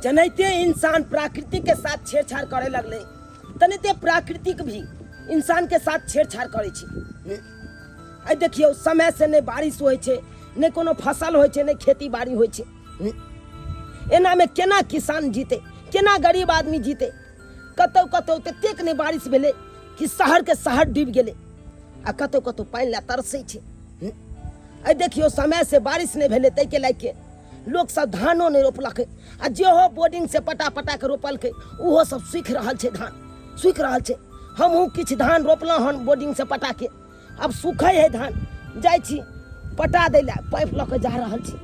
जनाहिते इंसान प्राकृतिक के साथ छेड़छाड़ करे लगलै तेनाहिते प्राकृतिक भी इंसान के साथ छेड़छाड़ करै छै। आइ देखियौ समय से नहि बारिश होइ छै, नहि कोनो फसल होइ छै, नहि खेती बाड़ी होइ छै। एनामे केना किसान जीतै, केना गरीब आदमी जीतै? कतौ कतौ ततेक नहि बारिश भेलै कि शहरके शहर डूबि गेलै आ कतौ कतौ पानि लए तरसै छै। आइ देखियौ समय से बारिश नहि भेलै, ताहिके लए के लोक सब धानो नहि रोपलकै आ जेहो बोर्डिंग से पटा पटा के रोपलकै ओहो सब सूखि रहल छै, धान सूखि रहल छै। हमहूँ किछु धान रोपलहुँ हन बोर्डिंग से पटा के, आब सूखै है धान, जाइ छी पटा दै लए, पाइप लऽ के जा रहल छी।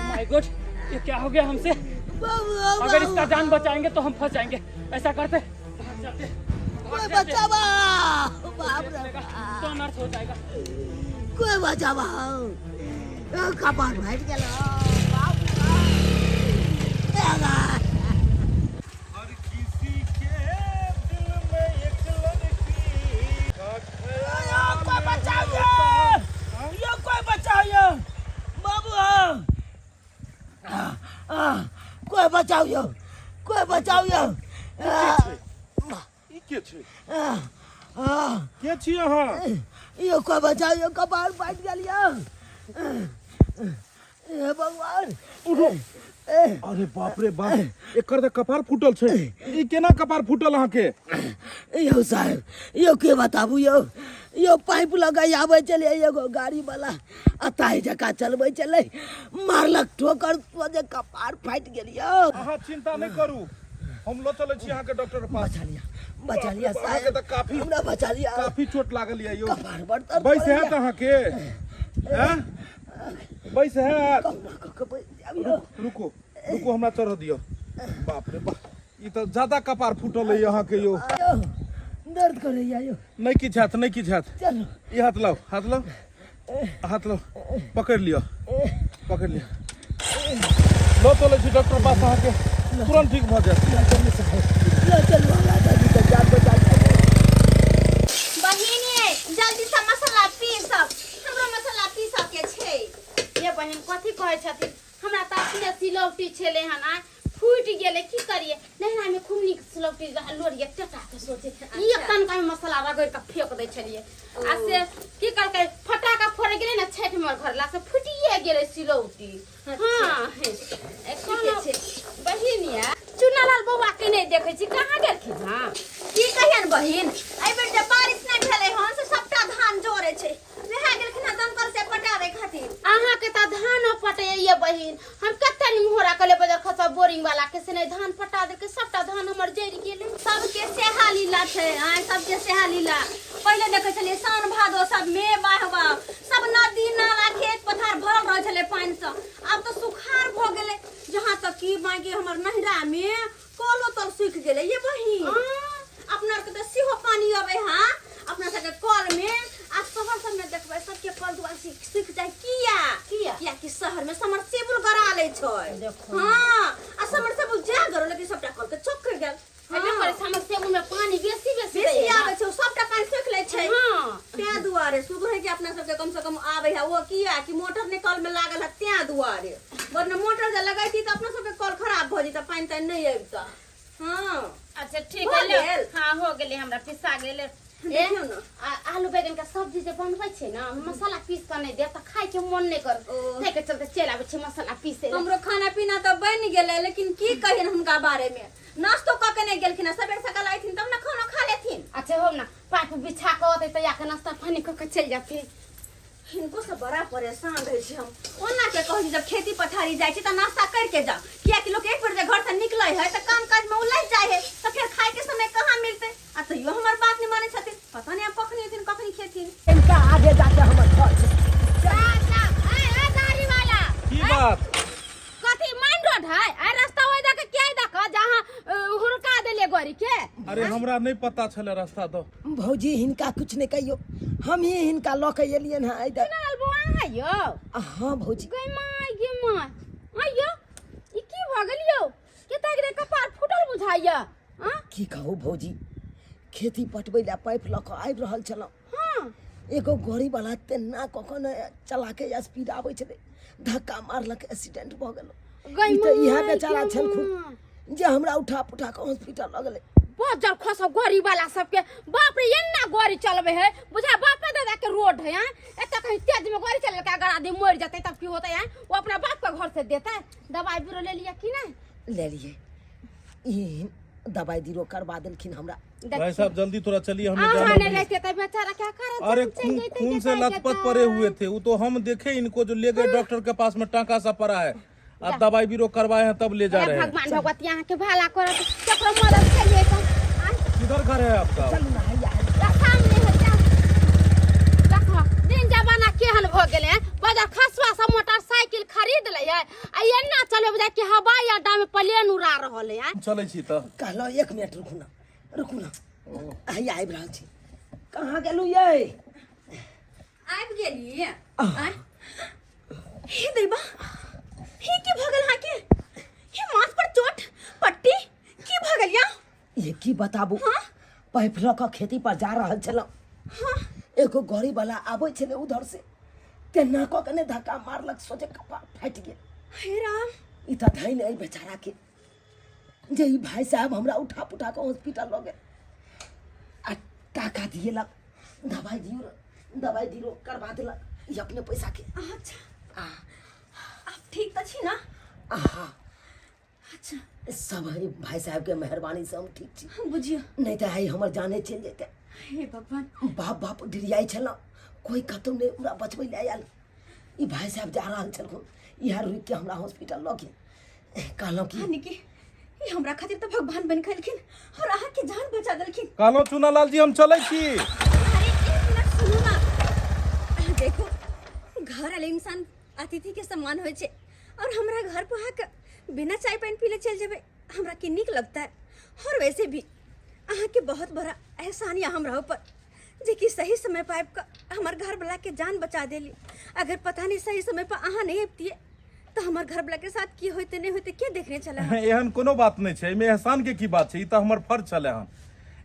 My God, ये क्या हो गया हमसे? अगर इसका जान बचाएंगे तो हम फंस जाएंगे। ऐसा करते भाग जाते, कोई भाग जाते। बचावा, बाप रे, तो अनर्थ हो जाएगा। कोई बचावा, कपार फाटि गेल, बाप रे। हर किसी के दिल में एक लड़की का ख्याल कोई बचाओ होता। यो, कोई बचाओ यो बाबू, कोई बचाओ यो, कोई बचाओ यो। ई के छै? के छी अहाँ? यो कोई बचाओ यो, कपार फाटि गेल यो, हे भगवान। अरे बाप रे बाप, एकर तऽ कपार फूटल छै। ई केना कपार फूटल अहाँके? यौ साहेब, यौ के बताबू यौ, यौ पाइप लगाई आबै छलै एगो गाड़ी वाला, आ ताहि जकाँ चलबै छलै, मारलक ठोकर जे कपार फाटि गेल यौ। अहाँ चिंता नहि करू, हम लऽ चलै छी अहाँके डॉक्टर के पास। बचा लिया, बचा लिया। बाप रे, अहाँके साहेब तऽ काफी हमरा बचा लिया। काफी चोट लागल यऽ यौ। कपार बड़ दर्द बैस करैया। हैत अहाँके? हैं, बैस हैत? कहुना कऽ के बैस जायब यौ। रुको रुको, हमरा चढ़ दियौ। बाप रे बाप, ई तऽ ज्यादा कपार फूटल अइ अहाँके यौ। यौ दर्द करैया यौ। नहि किछु हैत, नहि किछु हैत। चलू। ई हाथ लाउ, हाथ लाउ, हाथ लाउ, पकड़ि लिअ, पकड़ि लिअ। लऽ चलै छी डॉक्टर पास, अहाँके तुरंत ठीक भऽ जायत। लऽ चलू साहेब, लऽ चलू, हमरा दादी के जान बचा लिअ। बहिन ये, जल्दी से मसाला पीसब, हमरो मसाला पीसऽ के छै। ये बहिन, कथी कहै छथिन? हमरा तऽ अपने सिलौटी छलै हन, आइ फूटि गेलै, की करियै? नैहरा में खूब नीक सिलौटी रहै, लोरिया टेटा के सोचे ई एक तनका में मसाला रगड़ि के फेंक दै छलियै आ से की कहलकै, फटाका फोड़े गेलै ने छठि में घर ला से फूटिए गेलै सिलौटी। हाँ ए, ठीके छै। बहिन या, चुनालाल बौआ के नहि देखै छी, कहाँ गेलखिन? हाँ की कहियन बहिन, एहि बेर जे बारिश नहि भेलै हन से सबटा धान जरे छै, वएह गेलखिन हन दमकल से पटाबै खातिर। अहाँके तऽ धानो पटैया बहिन, हम कते नि मोहरा कले बजर खसा बोरिंग वाला के से नहीं धान पटा देलकै, सबटा धान हमर जरि गेलै। सबके सेहा लीला छै आय, सबके सेहा लीला। पहिले देखै छलियै साउन भादो सब मे बाहबा सब नदी नाला खेत पथार भरल रहै छलै पानि सँ, आब तऽ सुखार भऽ गेलै। जहाँ तक कि बाकी हमर नहिरा मे कलो तल सूखि गेलै ये बहिन। अपना आरके तऽ सेहो पानि अबै हा अपना सबके कल मे, आ शहर सबमे देखबै सबके कल दुआर सूखि जाइ। किया? किया? किया कि शहर मे समरसेबुल गड़ा लै छै। देखो। हाँ, आ समरसेबुल जा गड़ो लेकिन सबटा कल के चौक कर गेल। हेबे करै, समरसेबुल मे पानि बेसी बेसी बेसी दैए ने। आबै छै, सबटा पानि सोखि लै छै। तें दुआरे शुक्र है कि अपना सबके कम से कम आबै है, ओ किया कि मोटर ने कल में लागल है तें दुआरे, वरना मोटर जे लगैती तऽ अपना सबके कल खराब भऽ जेतै, पानि तानि नहि अबितै। हाँ। अच्छा ठीक भऽ है ले। गेल? हाँ हो गेलै, हमरा पिसा गेलै। ए, देखियौ ने। आलू बैगन के सब्जी जे बनबै छै ने, मसाला पीस कऽ नहि देत तऽ खाय के मन नहि करत, ओ। ताहि के चलते चलि आबै छै मसाला पीसे लए। हमरो खाना पीना तऽ बनि गेलै, लेकिन की कहियन हुनका बारे में, नाश्तो कऽ के नहि गेलखिन, सबेर सकाल अयथिन तब ने खाना खा लेथिन। अच्छा हो ना, पाइप बिछा कऽ अतै तऽ आके नाश्ता पानी कऽ के चलि जाथिन। हिनको से बड़ा परेशान रहै छी हम। ओना के कहै छी जब खेती पथारी जाइ छी तऽ नाश्ता करके जाउ, कियाकि लोक एक बेर जे घर से निकलै है तऽ काम काज में उलझ जाइ है, तऽ फेर खाय के समय कहाँ मिलतै? आ तैयो हमर बात नहि मानै छथिन, पता नहि आब कखनी एथिन कखनी खेथिन। इनका आगे जाके हमर घर छै। जा, जा, ए, ए, गाड़ी वाला। की बात? कथी मेन रोड है? आ रास्ता ओइ दके के दक जहां हुरका देले गाड़ी के। अरे हमरा नहि पता छलै रास्ता दऽ। भौजी, हिनका कुछ नहि कहियौ, हम ही हिनका लऽ के एलियन हँ एहि दऽ। चुनालाल बौआ अहाँ यौ? हाँ भौजी। गै माय गे माय, आइयो ई की भऽ गेल यौ? केता रे कपार फूटल बुझाइया। हाँ? की कहू भौजी, खेती पटबै लए पाइप लऽ कऽ आबि रहल छलहुँ। हाँ। एगो गाड़ी वाला तेना कऽ कऽ ने चला के स्पीड आबै छलै, धक्का मारलक, एक्सीडेंट भऽ गेल। गई ई तऽ इएह माय बेचारा गे छलखुन माँ। जे हमरा उठा पुठा कऽ हॉस्पिटल लऽ गेलै। बजर खसब गाड़ी वाला सबके, बाप रे, एना गाड़ी चलबे है बुझा बापे दादा के रोड है। हाँ, एतऽ कहीं तेज में गाड़ी चलेलकै, अगर आदमी मर जेतै तब की होतै? हाँ, वो अपना बाप के घर से देतै? दवाई बीरो ले लिया कि नहीं? ले लिए, ई दवाई बीरो करवा देलखिन हमरा। भाई साहब जल्दी थोड़ा चलिए, हमें अहाँ जाना नहीं है। लेते तो बेचारा क्या करे? अरे चल खून जैते, खून से जैते, लथपथ जैते। पड़े हुए थे वो तो, हम देखे इनको जो ले गए डॉक्टर के पास में, टांका सा पड़ा है आ दवाई बीरो करवाए हैं तब ले जा हे रहे हैं। भगवान भगवती अहाँ के भला करत, केकरो मदद करिए तो आय। किधर घर है आपका? चलू ना, हैया। सामने है, जाओ। देखो दिन जमाना केहन भऽ गेलै हैं। बजार खसुआ सब मोटरसाइकिल खरीद लै है आ एना चलबै बुझाय कि हवाई अड्डा में प्लेन उड़ा रहल है। चलै छी तऽ। कहलहुँ एक मिनट रुकू ना, रुकू ना, हैया आबि रहल छी। कहाँ गेलहुँ यै? आबि गेली। आँय? हे दैबा, हे की भऽ गेल अहाँके? हे माथ पर चोट, पट्टी, की भऽ गेल या? ये की बताबू, हाँ? पाइप लऽ कऽ खेती पर जा रहल छलहुँ। हाँ। एगो गाड़ी वाला आबै छलै उधर से, तेना कऽ के ने धक्का मारलक, सोचे कपार फाटि गेल। हे राम। ई तऽ धैन अइ बेचारा के जे ई भाई साहब हमरा उठा पुठा कऽ हॉस्पिटल लऽ गेल आ टाका दिएलक, दवाई दियो, दवाई दियो करवा देलक ई अपने पैसा के। अच्छा। आ आप ठीक तऽ छी ना? आहा। अच्छा। सब है भाई साहब के मेहरबानी से हम ठीक छी। बुझियो। नहीं तऽ आइ हमर जाने चलि जेतै। हे भगवान। बाप बाप डिरियाइ छलहुँ, कोई कतौ नहि हमरा बचबै लए आयल। ई भाई साहब जा रहल छलखुन, इएह रुकि के हमरा हॉस्पिटल लऽ गेल। कहलहुँ कि यानी कि ई हमरा खातिर तऽ भगवान बनि गेलखिन और अहाँ के जान बचा देलखिन। कहलहुँ चुनालाल जी हम चलै छी। अरे एक मिनट सुनू ना, देखो घर वाले इंसान अतिथि के सम्मान होइ छै और हमरा घर पर अहाँ के बिना चाय पानि पीले चलि जेबै, हमरा की नीक लगता है? और वैसे भी अहाँ के बहुत बड़ा एहसान यऽ हमरा ऊपर जे कि सही समय पर आबि कऽ हमर घर वाला के जान बचा देली। अगर पता नहीं सही समय पर अहाँ नहीं अबितियै तऽ हमर घर वाला के साथ की होइते नहीं होइते के देखने छलै। एहन कोनो बात नहि छै, एहिमे एहसान के की बात छै? ई तऽ हमर फर्ज छलै हन।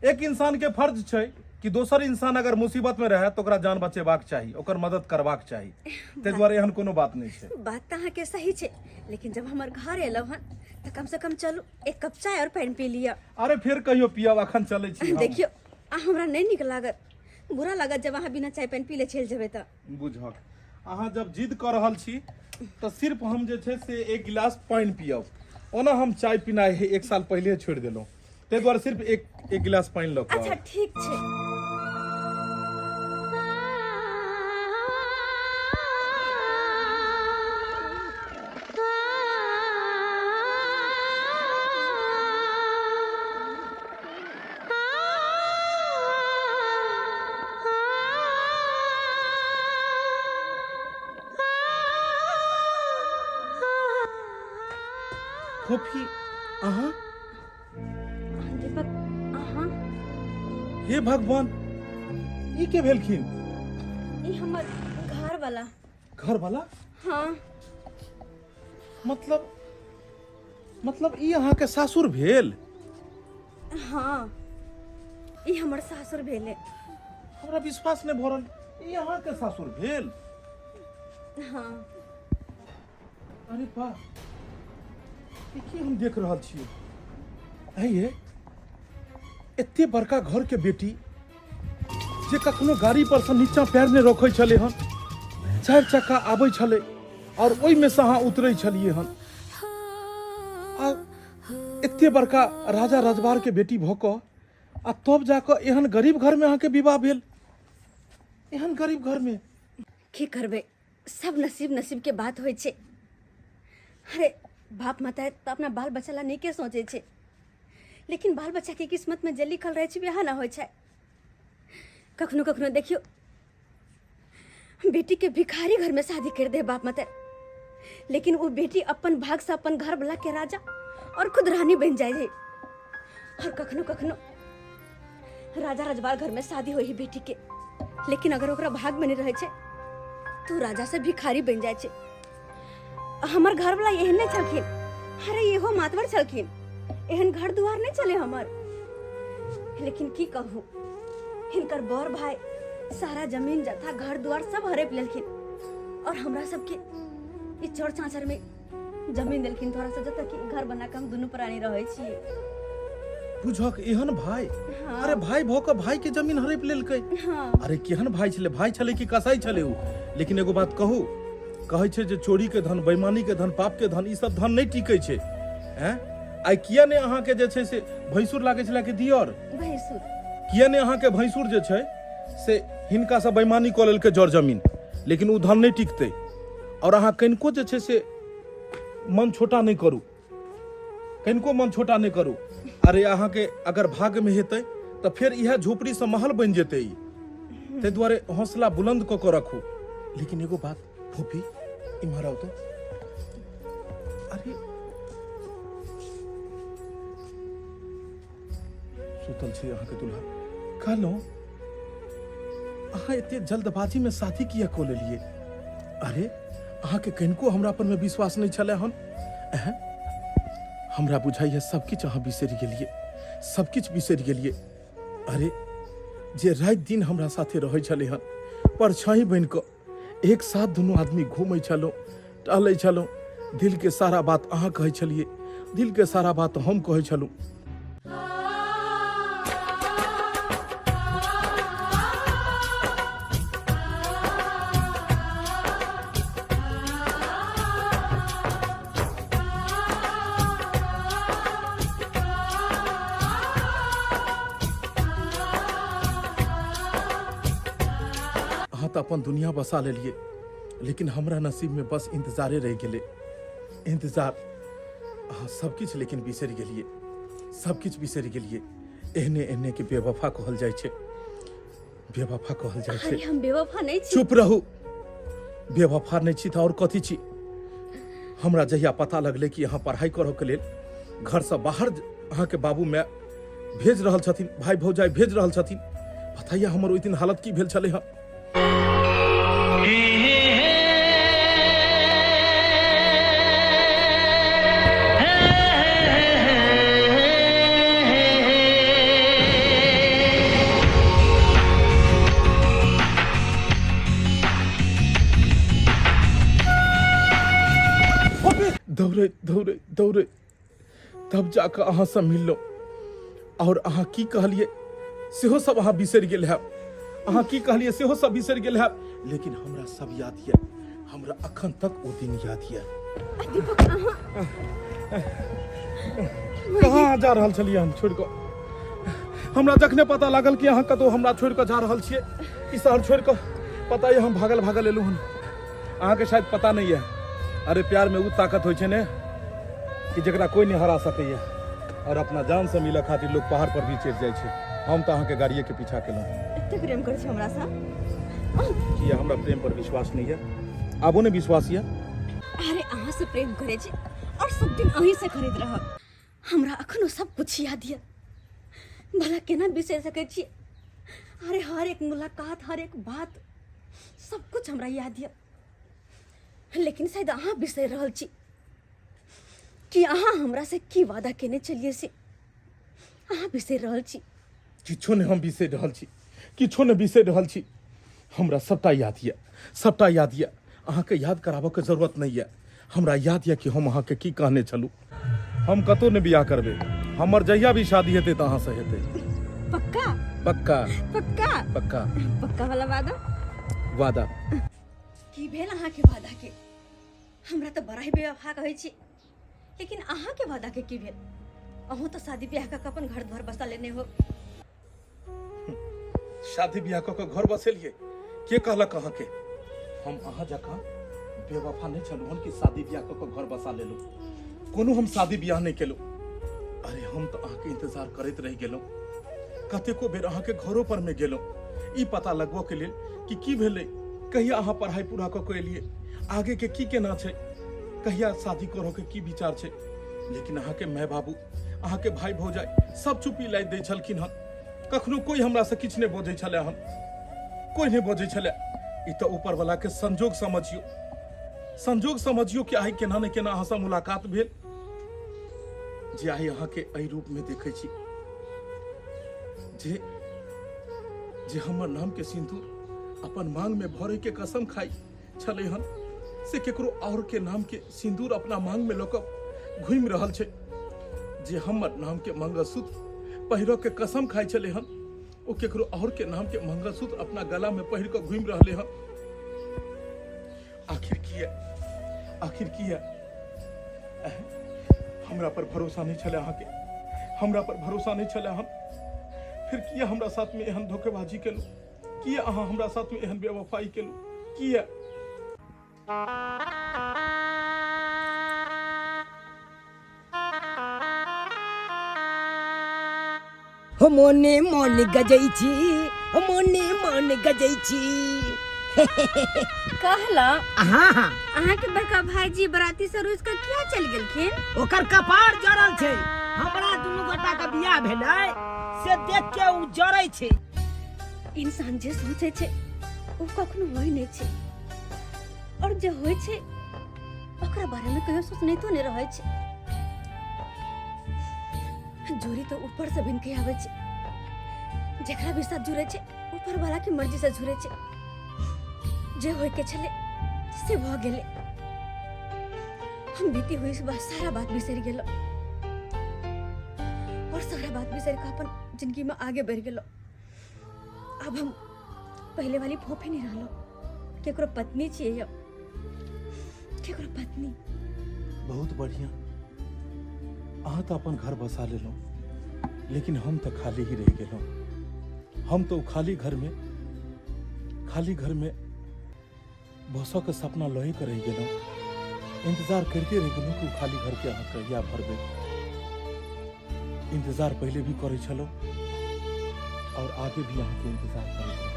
एक इंसान के फर्ज छै कि दोसर इंसान अगर मुसीबत में रहे तऽ ओकरा जान बचेबाक चाही, ओकर मदद करबाक चाही। ताहि दुआरे एहन कोनो बात नहि छै। बात तऽ अहाँके सही छै, लेकिन जब हमर घर एलहुँ हन तऽ कम से कम चलू एक कप चाय और पानि पी लिअ। अरे फेर कहियो पियब, अखन चलै छी हम। देखियौ आ हमरा नहि नीक लागत, बुरा लागत जब अहाँ बिना चाय पानि पीले चलि जेबै तऽ। बुझक अहाँ जब जिद कऽ रहल छी तऽ सिर्फ हम जे छै से एक गिलास पानि पियब। ओना हम चाय पिनाइ एक साल पहिले छोड़ि देलहुँ, ताहि दुआरे सिर्फ एक एक गिलास पानि लऽ कऽ। अच्छा ठीक छै। फोफी अहाँ? दीपक अहाँ? हे भगवान, ई के भेलखिन? ई हमर घर वाला। घर वाला? हाँ। मतलब ई अहाँके सासुर भेल? हाँ, ई हमर सासुर भेले। हमरा विश्वास नहि भऽ रहल, ई अहाँके सासुर भेल? हाँ। अरे बा, ई की हम देख रहल छियै? ये एते बड़का घर के बेटी जे कखनो गाड़ी पर से नीचा पैर नहि रखै छलै हन, चारि चक्का आबै छलै और ओहिमे से अहाँ उतरै छलियै हन, आ एते बड़का राजा रजवार के बेटी भऽ कऽ आ तब जाकऽ एहन गरीब घरमे अहाँके विवाह भेल, एहन गरीब घरमे। की करबै, सब नसीब नसीब के बात होइ छै। अरे बाप माता तऽ अपना बाल बच्चा ला नीके सोचै छै, लेकिन बाल बच्चा के किस्मत में जे लिखल रहै छै वएह ना होइ छै। कखनो कखनो देखियौ बेटी के भिखारी घर में शादी कर दे बाप माता, लेकिन वो बेटी अपन भाग से अपन घर वाला के राजा और खुद रानी बन जाए है। और कखनो कखनो राजा रजवार घर में शादी होई बेटी के, लेकिन अगर ओकरा भाग में नहीं रहे छै तो राजा से भिखारी बन जाए छै। हमर घर वाला एहन नहीं छलखिन, अरे इहो मातवर छलखिन, एहन घर दुआर नहीं चले हमर। लेकिन की कहू, हिनकर बड़ भाई सारा जमीन जथा घर द्वार सब हड़प लेलखिन और हमरा सबके ई चौर चाँचर में जमीन देलखिन थोड़ा सा, जतऽ कि घर बना के हम दुनू प्राणी रहै छियै। बुझक एहन भाई। हाँ। अरे भाई भऽ कऽ भाई के जमीन हड़प लेलकै। हाँ। अरे केहन भाई छलै, भाई छलै कि कसाई छलै उ? लेकिन एगो बात कहू, कहै छै जे चोरी के धन, बेईमानी के धन, पाप के धन, ई सब धन नहि टिकै छै। हैं, आइ किया ने अहाँके जे छै से भैंसुर लागै छलै कि दियर? भैंसुर। किया ने अहाँके भैंसुर जे छै से हिनकासँ बेईमानी कऽ लेलकै जर जमीन, लेकिन ओ धन नहि टिकतै। आओर अहाँ कनिको जे छै से मन छोटा नहि करू, कनिको मन छोटा नहि करू। अरे अहाँके अगर भाग्यमे हेतै तऽ फेर इएह झोपड़ीसँ महल बनि जेतै ई। ताहि दुआरे हौसला बुलंद कऽ कऽ रखू। लेकिन एगो बात फोफी, इम्हर आउ तऽ। अरे सुतल छी अहाँके दुल्हा। कहलहुँ अहाँ एते जल्दबाजीमे शादी किया कऽ लेलियै? अरे अहाँके कनिको हमरा पर में विश्वास नहि छलै हन? एहन हमरा बुझाइए सब किछु अहाँ बिसरि गेलियै, सब किछु बिसरि गेलियै। अरे जे राति दिन हमरा साथे रहै छलै हन, परछाई बनि कऽ एक साथ दुनू आदमी घूमै छलहुँ, टहलै छलहुँ, दिलके सारा बात अहाँ कहै छलियै, दिलके सारा बात हम कहै छलहुँ। अहाँ तऽ अपन दुनिया बसा लेलियै, लेकिन हमरा नसीबमे बस इंतजारे रहि गेलै, इंतजार। अहाँ सब किछु लेकिन बिसरि गेलियै, सब किछु बिसरि गेलियै। एहने एहने के बेवफा कहल जाइ छै, बेवफा कहल जाइ छै। अरे हम बेवफा नहि छी। चुप रहू। बेवफा नहि छी तऽ आओर कथी छी? हमरा जहिया पता लगलै कि अहाँ पढ़ाइ करऽके लेल घरसँ बाहर अहाँके बाबू माय भेज रहल छथिन, भाय भौजाइ भेज रहल छथिन, पता यऽ हमर ओहि दिन हालत की भेल छलै हँ? दौड़े दौड़े दौड़े तब जाकऽ अहाँसँ मिललहुँ। आओर अहाँ की कहलियै सेहो सब अहाँ बिसरि गेल हैब, अहाँ की कहलियै सेहो सब बिसरि गेल हैब, लेकिन हमरा सब याद यऽ, हमरा अखन तक ओ दिन याद यऽ। दीपक अहाँ कहाँ जा रहल छलियै हम छोड़ि कऽ? हमरा जखने पता लागल कि अहाँ कतहु हमरा छोड़ि कऽ जा रहल छियै, ई शहर छोड़ि कऽ, पता यऽ हम भागल भागल एलहुँ हन। अहाँके शायद पता नहि यऽ। अरे प्यार में उ ताकत होइ छै ने कि जकरा कोई नहीं हरा सकैया, और अपना जान से मिलऽ खातिर लोग पहाड़ पर भी चढ़ि जाइ छै। हम तऽ अहाँके गाड़िए के पीछा केलहुँ। एते प्रेम करै छी हमरा सँ? किया हमरा प्रेम पर विश्वास नहीं है? आबो नहीं विश्वास यऽ? अरे अहाँ से प्रेम करै छी और सब दिन अहीं से करैत रहब। हमरा अखनो सब कुछ याद यऽ, भला केना बिसरि सकै छी? अरे हर एक मुलाकात, हर एक बात, सब कुछ हमरा याद यऽ। लेकिन शायद अहाँ बिसरि रहल छी कि अहाँ हमरा से की वादा केने छलियै, से अहाँ बिसरि रहल छी। किछो नहि हम बिसरि रहल छी, किछो नहि बिसरि रहल छी। हमरा सबटा याद यऽ, सबटा याद यऽ। अहाँके याद कराबऽके जरूरत नहि यऽ। हमरा याद यऽ कि हम अहाँके की कहने छलहुँ। हम कतहु नहि बियाह करबै, हमर जहिया भी शादी हेतै तऽ अहाँसँ हेतै। पक्का? पक्का। पक्का? पक्का। पक्का वाला वादा? वादा। की भेल अहाँके वादा के? हमरा तऽ बड़ा ही बेवफा कहै छी, लेकिन अहाँके वादा के की भेल? अहूँ तऽ शादी ब्याह कऽ के अपन घर द्वार बसा लेने हो। शादी ब्याह कऽ के घर बसेलियै? के कहलक अहाँके? हम अहाँ जकाँ बेवफा नहि छलहुँ हन कि शादी ब्याह कऽ के घर बसा लेलहुँ। कोनो हम शादी ब्याह नहि केलहुँ। अरे हम तऽ अहाँके इंतजार करैत रहि गेलहुँ, कतेको बेर अहाँके घरो पर मे गेलहुँ ई पता लगबऽ के लेल कि की भेलै, कहिया अहाँ पढ़ाइ पूरा कऽ के एलियै, आगे के की केना छै, कहिया शादी करऽ के की विचार छै। लेकिन अहाँके माय बाबू, अहाँके भाई भौजाइ सब चुपी लादि दै छलखिन हन। कखनो कोई हमरा से किछु नहि बजै छलै हन, कोई नहि बजै छलै। ई तऽ ऊपर वाला के संजोग समझियो, संजोग समझियो कि आइ केना ने केना अहाँसँ मुलाकात भेल, जे आइ अहाँके एहि रूप में देखै छी। जे जे हमर नाम के सिंदूर अपन मांग में भरे के कसम खाई छलै हन से केकरो और के नाम के सिंदूर अपना मांग में लऽ कऽ घूमि रहल छै। जे हमर नाम के मंगलसूत्र पहिरऽ के कसम खाइ छलै हन ओ केकरो और के नाम के मंगलसूत्र अपना गला में पहिर कऽ घूमि रहलै हन। आखिर किया, आखिर किया हमरा पर भरोसा नहीं छलै अहाँके, हमरा पर भरोसा नहीं छलै हम, फिर किया हमरा साथ में एहन धोखेबाजी केलहुँ, किया अहाँ हमरा साथ में एहन बेवफाई केलहुँ, किया? हो मोने मोन गजै छी, हो मोने मोन गजै छी। कहला हाँ हाँ, अहाँ के बड़का भाईजी बराती से रुस के किया चल गेलखिन? ओकर कपार जरल छै। हमरा दुनू गोटा के बियाह भेलै से देख के उ जरै छै। इंसान जे सोचे छै ओ कखनो होइ नहि छै, और जे होइ छै ओकरा बारे में कहियो सोचनैतो नहि रहै छै। जोड़ी तो ऊपर से बन के आबै छै, जेकरा भी साथ जुड़े छै ऊपर वाला के मर्जी से जुड़े छै। जे होय के छले से भ गेलै। हम बीती हुई बात सारा बात बिसरि गेलो और सारा बात बिसरि के अपन जिंदगी में आगे बढ़ गेलो। अब हम पहले वाली फोफी नहीं रहलो, केकरो पत्नी छियै अब, केकरो पत्नी। बहुत बढ़िया, अहाँ तो अपन घर बसा लेलहुँ, लेकिन हम तो खाली ही रह गेलहुँ। हम तो खाली घर में, खाली घर में बसऽ के सपना लहे के रह गेलहुँ। इंतजार करते रह गेलहुँ कि खाली घर के अहाँ कहिया भरबै। इंतजार पहले भी करै छलहुँ और आगे भी अहाँके इंतजार करैत रहब,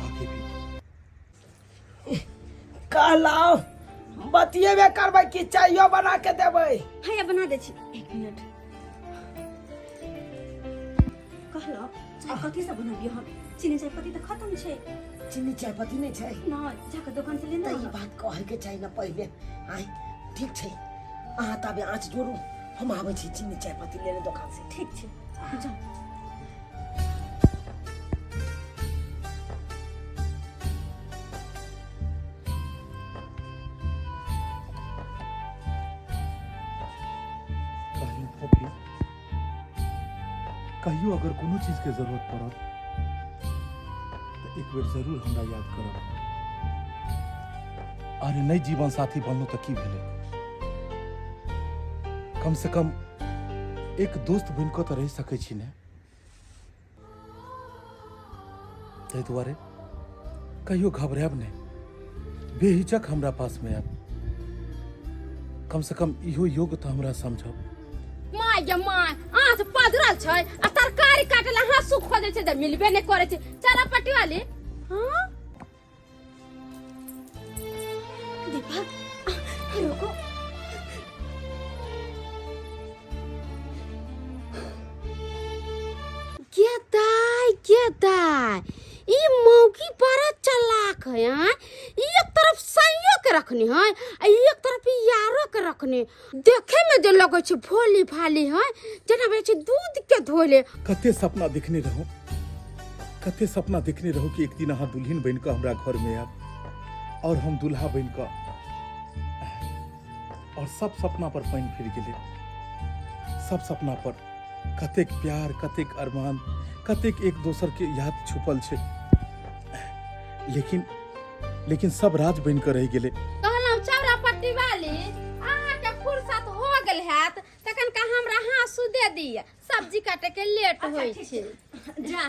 आगे भी। कहलहुँ बतियेबे करबै कि चाइयो बना के देबै? हैया बना दै छी, एक मिनट। कहलहुँ चाय कथी से बनबियो हम? चीनी चाय पत्ती तऽ खत्म छै। चीनी चाय पत्ती नहि छै? नहि, जाके दोकान से लेने तऽ ई बात कहै के चाही ने पहिले। आय ठीक छै, अहाँ ताबे आँच जोड़ू, हम आबै छी चीनी चाय पत्ती लेने दोकान से। ठीक छै, जाउ। कहलहुँ फोफी, कहियो अगर कोनो चीज के जरूरत पड़त तऽ एक बेर जरूर हमरा याद करब। अरे नहीं जीवन साथी बनलो तऽ की भेलै, कम से कम एक दोस्त बनि कऽ तऽ रहि सकै छी ने। ताहि दुआरे कहियो घबरायब नहि, बेहिचक हमरा पास में आयब, कम से कम इहो योग तऽ हमरा समझब। माय गे माय, आँच पधरल छै आ तरकारी काटे ला हाँसू खोजै छै तऽ मिलबे नहि करै छै। चला पट्टी वाली। हाँ दीपक रुको, के दाय के दाय, ई मौकी बड़ा चालाक है। हाँ, ई एक तरफ सैयो के रखने है आ एक तरफ ई यारो के रखने। देखे में जे लगै छै भोली भाली है, जेना बजै छै दूध के धोले। कते सपना देखने रहूं, कते सपना देखने रहूं कि एक दिन अहाँ दुल्हन बनि कऽ हमरा घर में आयब और हम दुल्हा बनि कऽ, और सब सपना पर पानि फिर गेलै। सब सपना पर कतेक प्यार, कतेक अरमान, कतेक एक दोसर के याद छुपल छै, लेकिन लेकिन सब राज बनि कऽ रहि गेलै। कहलहुँ चौरा पट्टी वाली, अहाँके फुर्सत हो गेल हैत तखन का हमरा हाँसू दे दिअ, सब्जी काटे के लेट होइ छै। जा,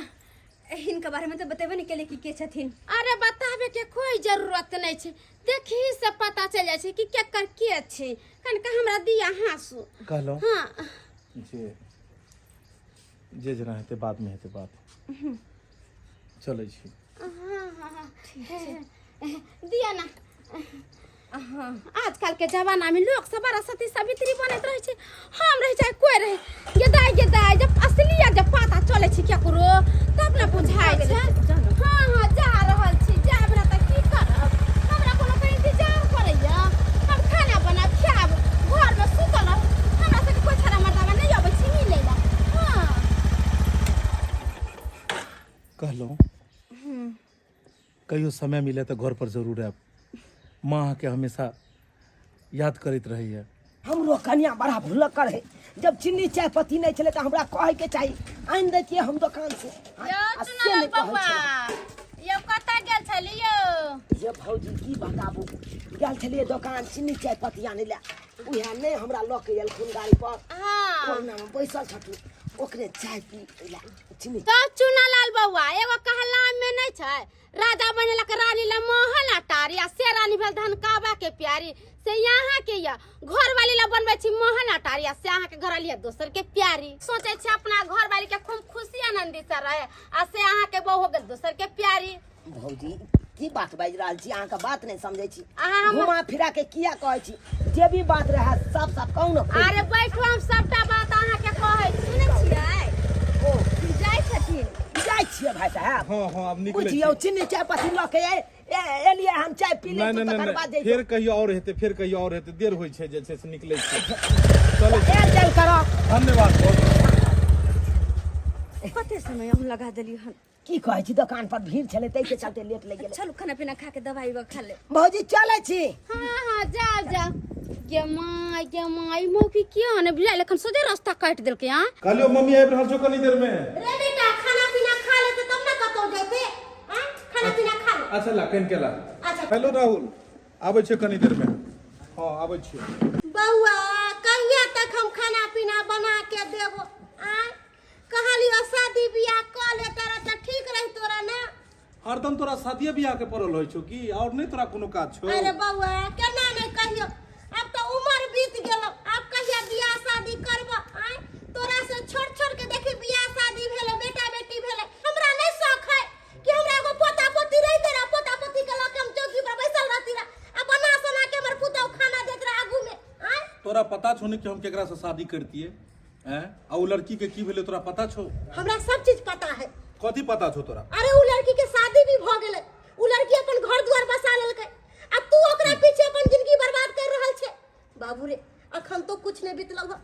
हिनका बारे में तो बतेबे नहीं केले कि के छथिन। अरे बताबे के कोई जरूरत नहीं छै, देखी से पता चल जाइ छै कि केकर के छै। कनिका हमरा दिया हाँसू। कहलहुँ हाँ जे जे जेना हेतै बाद में हेतै बात, चलै छी। हाँ हाँ दिया ना। आजकल के जमाना में लोग सब बड़ा सती सावित्री बनैत रहे छै, हम रह जाए कोई रहे गे दाई गे दाई। जब असलियत जब पता चले छै केकरो तब ना बुझाइ छै। हाँ हाँ जा रहल छी, जाब ना तऽ की करब, हमरा कोनो के इंतजार करैया? हम खाना बना खायब, घर में सुतल रहब, हमरा सबके कोई छड़ा मर्दाना नहीं अबै छै मिलै ला। हाँ कहलहुँ कहियो समय मिले तऽ घर पर जरूर आयब माँ अहाँके हमेशा याद करैत रहैए हमरो कनिया बड़ा भुलक्कड़ है जब चीनी चाय पत्ती नहीं छलै तऽ हमरा कहै के चाही आनि दैतियै हम दोकान से यौ आ से चुनलाल नहि कहै बौआ छलै। यौ कतऽ गेल छलियै ये भौजी की बताबू गेल छलियै दोकान चीनी चाय पत्ती आनै लए उएह नहि हमरा लऽ के एलखुन गाड़ी पर हाँ ओहिना मे बैसल छथुन ओकरे चाय पी लए चीनी तो चुनालाल बौआ एगो कहला में नहीं छै राजा बनेलक रानी ला महल अटारी आ से रानी भेल धनकाबा के प्यारी से यहाँ के या घर वाली ला बनबै छी महल अटारी आ से अहाँ के घर वाली दोसर के प्यारी सोचे छी अपना घर वाली के खूब खुशी आनंदी से रहे आ से अहाँ के बहू हो गेल दोसर के प्यारी भौजी की बात बाजि रहल छी अहाँके बात नहि समझै छी अहाँ हम घुमा फिरा के किया कहै छी जे भी बात रहै साफ साफ कहू ने खोलि अरे बैठू हम सबटा बात अहाँ के कहै छी सुनै छियै ओ जाइ छथिन जाइ छियै भाइ साहेब हँ हँ आब निकलै बुझियौ छी चीनी चाय पत्ती लऽ के एलियै हम चाय पी नहि ले नहि तकर नहि बाद नहि जइतौ फेर कहियो आओर हेतै फेर कहियो आओर हेतै देर होइ छै जे छै से निकलै छी चलै छी आयल जायल करब धन्यवाद बहुत कते समय हम लगा देलियै हन की कहै छी दोकान पर भीड़ छलै ताहि के चलते लेट लागि गेलै चलू खाना पीना खा के दवाई उवा खा ले भौजी चलै छी हाँ हाँ जाओ जाओ गे माय गे माय ई मौकी किया ने बुझायल एखन सोझे रास्ता काटि देलकै हाँ कहलियो मम्मी आबि रहल छौ कनी देर में रे बेटा खाना पीना खा लेते तब ना कतौ जैते हाँ खाना पीना खा ले अच्छा ला कनि के ला अच्छा हेलो राहुल आबै छियो कनी देर में हँ आबै छियो बौआ कहिया तक हम खाना पीना बना के देबो आय कहलियो शादी बियाह कऽ ले तारा तऽ ठीक रही तोरा ना हरदम तोरा शादिये बियाह के पड़ल होइ छौ की और नहि तोरा कोनो काज छौ अरे बौआ केना नहि कहियो अब तऽ उमर बीत गेलो आब कहिया बियाह शादी करब आय तोरा से छोट छोट के देखी बियाह शादी भेले बेटा बेटी भेले हमरा नहीं शौक है कि हमरा एगो पोता पोती रहिते रह पोता पोती के लऽ के हम चौकी पर बैसल रहती रह आ बना सोना के हमर पुतहु खाना देत रह आगू में आय तोरा पता छौ ने कि हम केकरा से शादी करतिए हैं आ उ लड़की के की भेलै तोरा पता छौ हमरा सब चीज पता है कथी पता छौ तोरा अरे उ लड़की के शादी भी भ गेलै उ लड़की अपन घर द्वार बसा लेलकै आ तू ओकरा पीछे अपन जिंदगी बर्बाद कर रहल छे बाबू रे अखन तो कुछ नहीं बीतल ह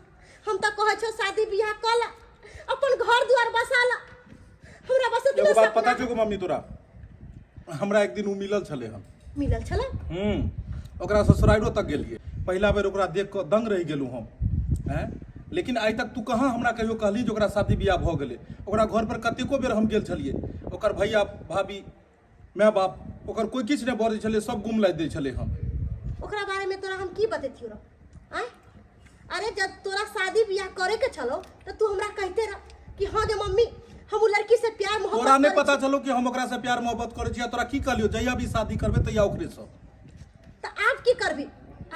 हम तो कहै छौ शादी बियाह क ला अपन घर द्वार बसा ला हमरा बस इतना एगो बात पता सपना छौ मम्मी तोरा हमरा एक दिन उ मिलल छलै हन मिलल छलै ओकरा ससुराइरो तक गेलियै पहिला बेर ओकरा देख कऽ दंग रहि गेलहुँ हम हैं लेकिन आइ तक तू कहाँ हमरा कहियो कहली जे ओकरा शादी बियाह भऽ गेलै ओकरा घर पर कतेको बेर हम गेल छलियै ओकर भैया भाभी माय बाप ओकर कोइ किछु नहि बजै छलै सब गुम लागि दै छलै हम ओकरा बारे में तोरा हम की बतैतियौ रौ आँय अरे जब तोरा शादी बियाह करे के छलो तो तू हमरा कहते रह कि हाँ गे मम्मी हम उ लड़की से प्यार मोहब्बत तोरा नहि करै पता छी। छलो कि हम ओकरा से प्यार मोहब्बत करै छी आ तोरा की कहलियौ जहिया भी शादी करबै तहिया ओकरे से तऽ आब की करबी